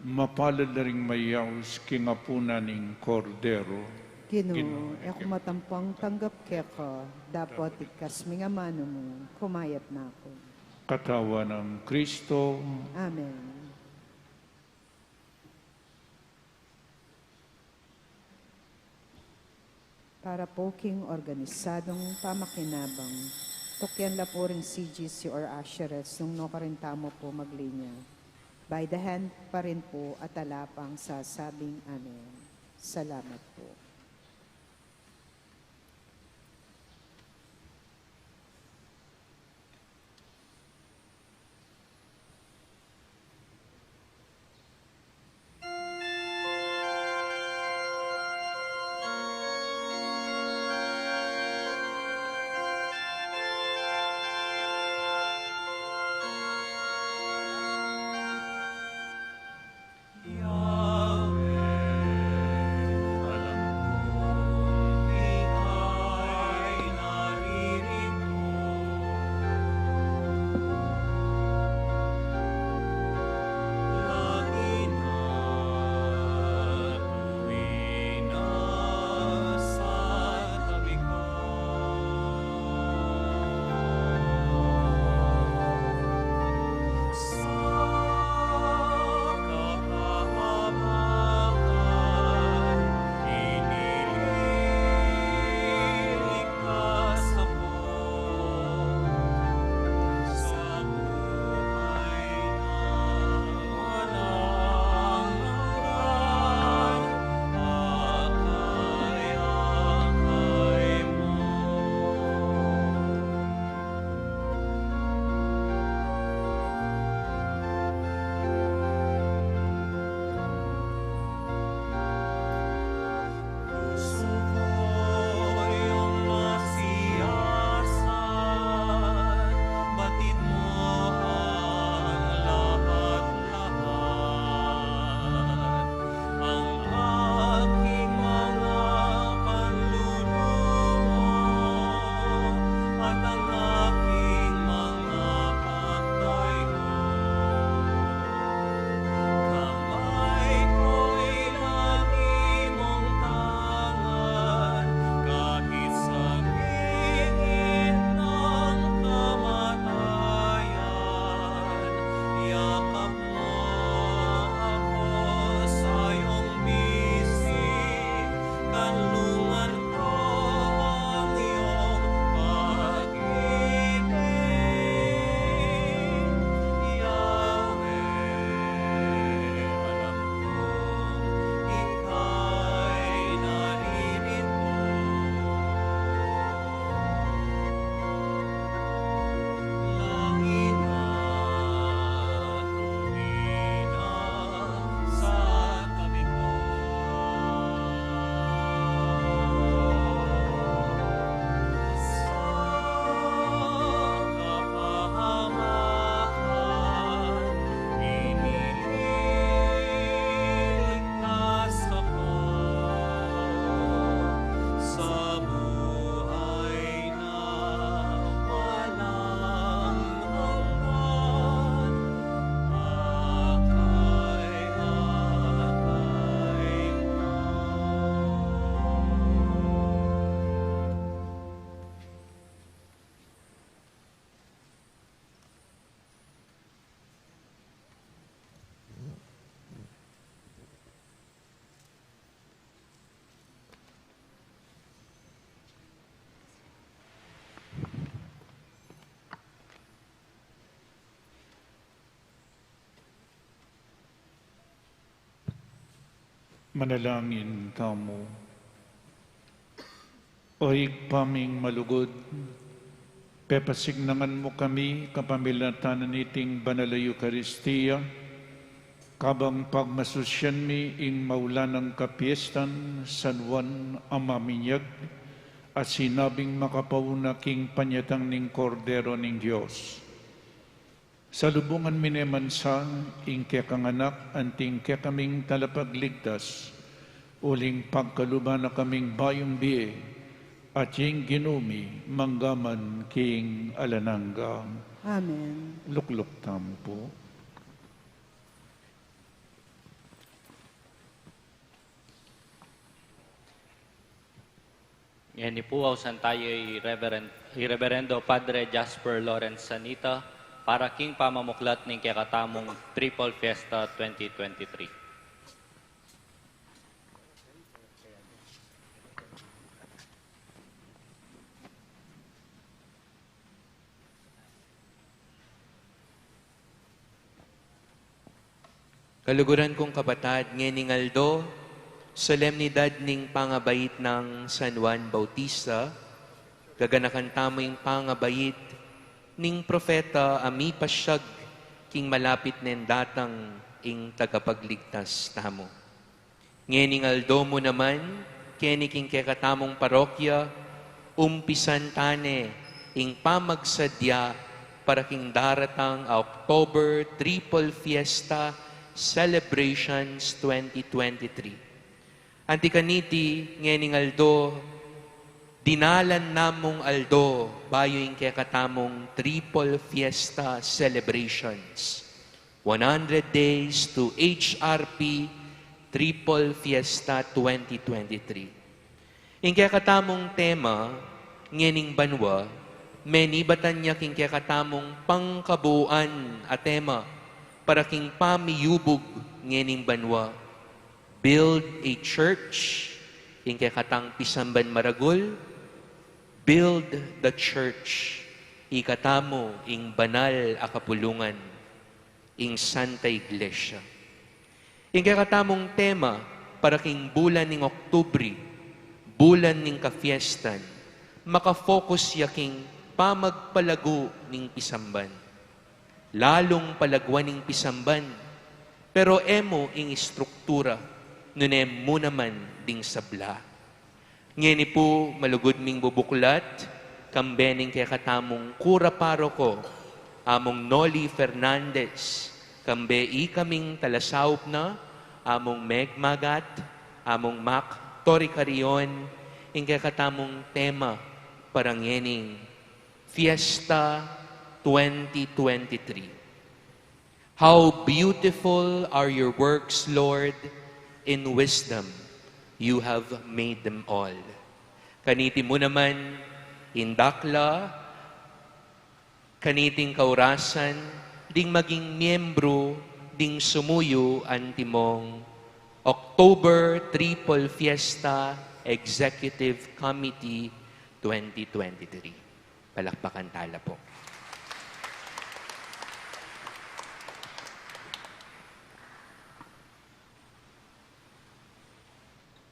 mapalad la ring mayaus king apunan ning Kordero. Ginu, Ginu, e ku matampang tanggap keka, dapot ikas mu ing amanu mu, kumayap na ku. Katawan nang Kristo. Amen. Para po king organisadong pamakinabang, tukyan la po ring C G C or usheres nung nukarin tamu po maglinya. By the hand pa rin po at ala pang sasabing amen. Salamat po. Manalangin tamu. O Ibpa ming malugud, pepasignangan mu kami kapamilatan niting banal a Eukaristia, kabang pagmasusyan mi ing maulan a kapiestan San Juan a Maminyag, a sinabing makapauna king panyatang ning Kordero ning Dios. Salubungan mi ne man sa ing kekang Anak, anting kekaming Talapagligtas, uling pagkaluban na kaming bayung bie, at ing Ginu mi manggaman king alang angga. Amen. Lukluk tamu pu. Ngeni pu, ausan tayu i Reveren-, i Reverendo Padre Jasper Lawrence Sanita para king pamamuklat ning kekatamung Triple Fiesta twenty twenty-three. Kaluguran kung kapatad, ngening aldo, solemnidad ning pangabait nang San Juan Bautista, gaganakan tamu ing pangabait ning propeta a mipasyag king malapit neng datang ing Tagapagligtas tamu. Ngening aldo mu naman, keni king kekatamung parokya, umpisan tane ing pamagsadya para king daratang a October Triple Fiesta Celebrations twenty twenty-three. Anti kaniti, ngening aldo, dinalan namung aldo bayu ing kekatamung Triple Fiesta Celebrations. One hundred Days to H R P Triple Fiesta twenty twenty-three. Ing kekatamung tema, ngening banua, menibatan ya king kekatamung pangkabuuan a tema para king pamiyubug ngening banua. Build a church, ing kekatang pisamban maragul, build the church, ikatamu ing banal a kapulungan, ing Santa Iglesia. Ing kekatamung tema para king bulan ning Oktubre, bulan ning kafiestan, makafocus ya king pamagpalagu ning pisamban. Lalung palaguan ing pisamban, pero e mu ing istruktura, nune mu naman ding sabla. Ngeni pu, malugud ming bubuklat, kambe ning kekatamung kura paroko, Among Noli Fernandez, kambe ikaming talasaup na, Among Meg Magat, Among Mac Toricarion, ing kekatamung tema para ngening Fiesta twenty twenty-three. How beautiful are your works, Lord, in wisdom you have made them all. Kaniti mu naman, indakla, kaniting kaurasan, ding maging miyembru ding sumuyu antimong October Triple Fiesta Executive Committee twenty twenty-three. Palakpakan tala po.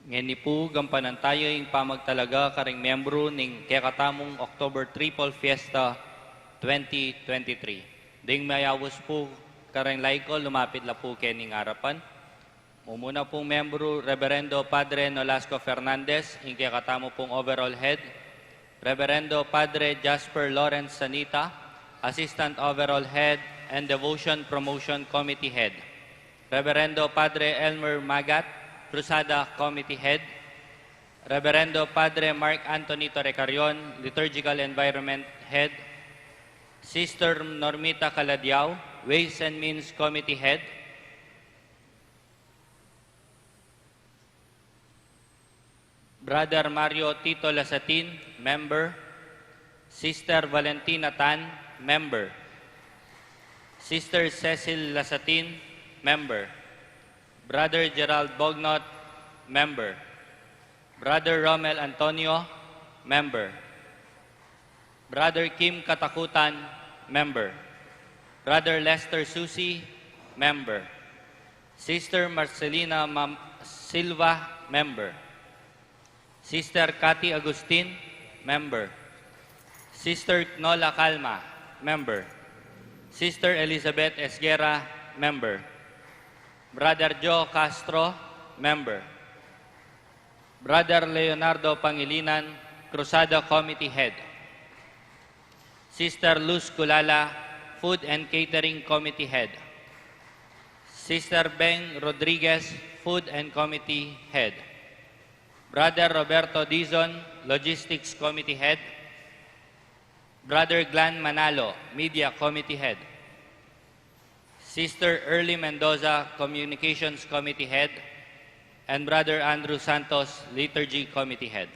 Ngeni pu, gampanan tayu ing pamagtalaga karing miyembru ning kekatamung October Triple Fiesta twenty twenty-three. Ding mayaus pu karing layko, lumapit la pu kening arapan. Mumuna pung miyembru, Reverendo Padre Nolasco Fernandez, ing kekatamu pung overall head, Reverendo Padre Jasper Lawrence Sanita, Assistant Overall Head and Devotion Promotion Committee Head, Reverendo Padre Elmer Magat, Cruzada Committee Head, Reverendo Padre Mark Anthony Torrecarion, Liturgical Environment Head, Sister Normita Caladiao, Ways and Means Committee Head, Brother Mario Tito Lasatin, member. Sister Valentina Tan, member. Sister Cecil Lasatin, member. Brother Gerald Bognot, member. Brother Romel Antonio, member. Brother Kim Katakutan, member. Brother Lester Susi, member. Sister Marcelina Mam-, Silva, member. Sister Cathy Agustin, member. Sister Nola Calma, member. Sister Elizabeth Esguerra, member. Brother Joe Castro, member. Brother Leonardo Pangilinan, Cruzada Committee Head. Sister Luz Culala, Food and Catering Committee Head. Sister Beng Rodriguez, Food and Committee Head. Brother Roberto Dizon, Logistics Committee Head. Brother Glenn Manalo, Media Committee Head. Sister Early Mendoza, Communications Committee Head. And Brother Andrew Santos, Liturgy Committee Head.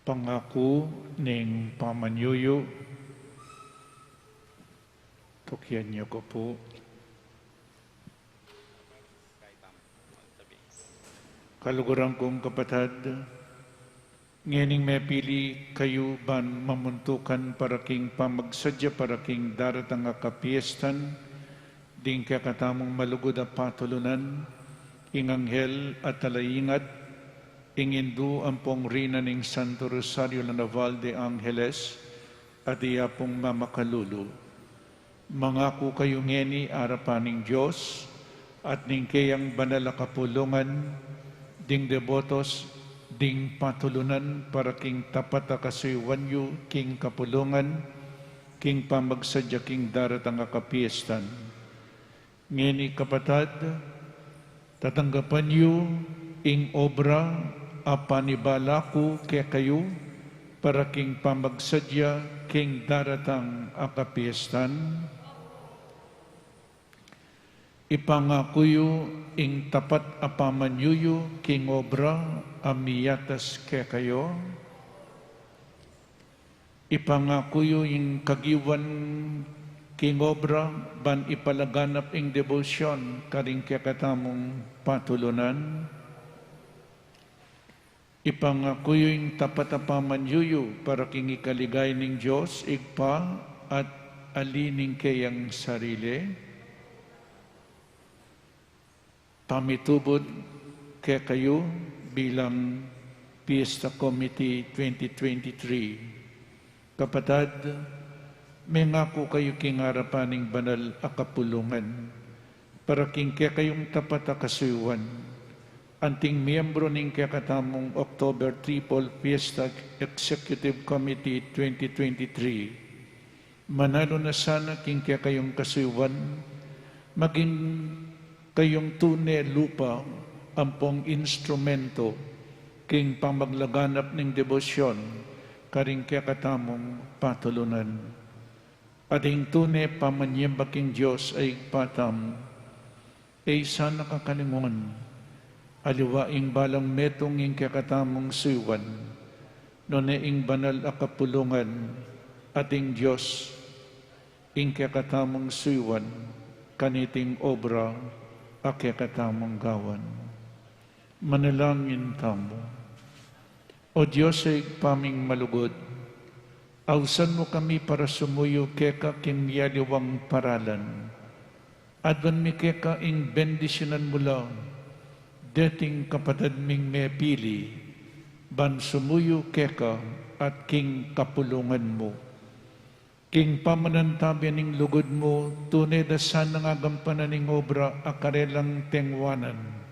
Pangaku ning pamanyuyu. Tukian yu ku pu. Kaluguran kung kapatad, ngening mepili kayu ban mamuntukan para king pamagsadya para king daratang a kapiestan ding kekatamung malugud a patulunan, ing anghel a talaingat, ing Indu ampong Reyna ning Santo Rosario la Naval de Angeles, a di apung mamakalulu. Mangaku kayu ngeni arapan ning Dios, at ning keyang banal a kapulungan, ding debotos, ding patulunan para king tapat a kasuyuan yu king kapulungan, king pamagsadya king daratang a kapiestan. Ngeni kapatad, tatanggapan yu ing obra a panibala ku kekayu para king pamagsadya king daratang a kapiestan. Ipangaku yu ing tapat a pamanyuyu king obra a miyatas kekayu. Ipangaku yu ing kagiwan king obra ban ipalaganap ing debosyon karing kekatamung patulunan. Ipangaku yu ing tapat a pamanyuyu para king ikaligaya ning Dios Ibpa at ali ning keyang sarili. Pamitubud kekayu bilang Fiesta Committee twenty twenty-three. Kapatad, mengaku kayu king arapan ning banal a kapulungan para king kekayung tapat a kasuyuan, anting miyembro ning kekatamung October Triple Fiesta Executive Committee twenty twenty-three. Manalo na sana king kekayung kasuyuan, maging kayung tune lupa ampong instrumento king pamaglaganap ning debosyon karing kekatamung patulunan. At ing tune pamanyamba king Dios a Ibpa tamu, e sana kakalinguan, aliwa ing balang metung ing kekatamung suyuan, nune ing banal a kapulungan, at ing Dios ing kekatamung suyuan kaniting obra a kekatamung gawan. Manalangin tamu. O Dios a Ibpa ming malugud, ausan mu kami para sumuyu keka king miyaliwang paralan. Aduan mi keka ing bendisyunan mu la deting kapatad ming mepili, ban sumuyu keka at king kapulungan mu. King pamanantabe ning lugud mu, tune da sanang gagampanan ing obra a karelang tengwanan,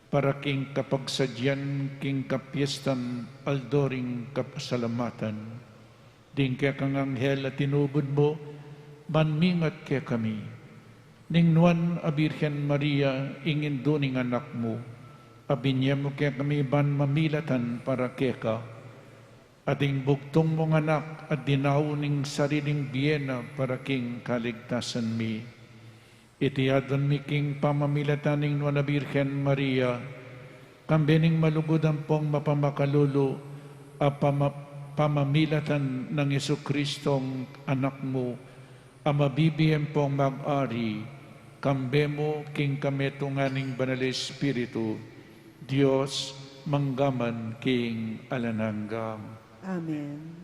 para king kapagsadyan king kapiestan aldo ring kapasalamatan. Ding kekang anghel a tinubud mu, ban mingat kekami. Ning nuan a Birhen Maria, ing indu ning anak mu, a binye mu kekami ban mamilatan para keka. At ing bugtung mung anak a dinau ning sariling bie na para king kaligtasan mi. Iti aduan mi king pamamilatan ning nuan a Birhen Maria, kambe ning malugud ampong mapamakalulu a pama-, pamamilatan nang Jesucristong Anak mu, A mabibie ampong mag-ari, kambe mu king kametungan ning Banal Espiritu, Dios, mangga man king alang angga. Amen.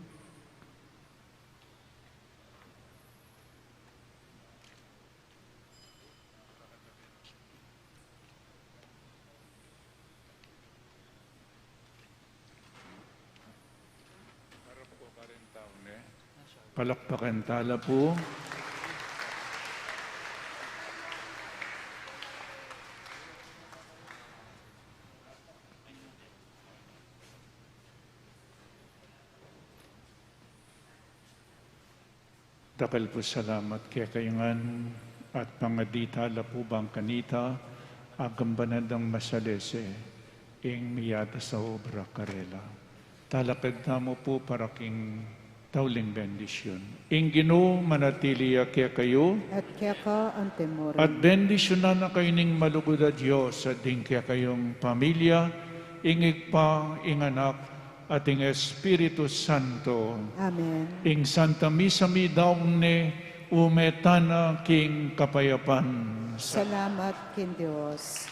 Palakpakan tala pu. Dakal pu salamat kekayu ngan, at pangadi tala pu bang kanita, agambanan dang masalese, ing miyatas a obra karela. Talakad tamu pu para king tauling bendisyun. Ing Ginu manatili ya kekayu. At keka antimurin. At bendisyunan na kayu ning malugud a Dios, at ding kekayung pamilya, ing Ibpa, ing Anak, at ing Espiritu Santo. Amen. Ing Santa Misa midaun ne, ume tana king kapayapan. Salamat king Dios.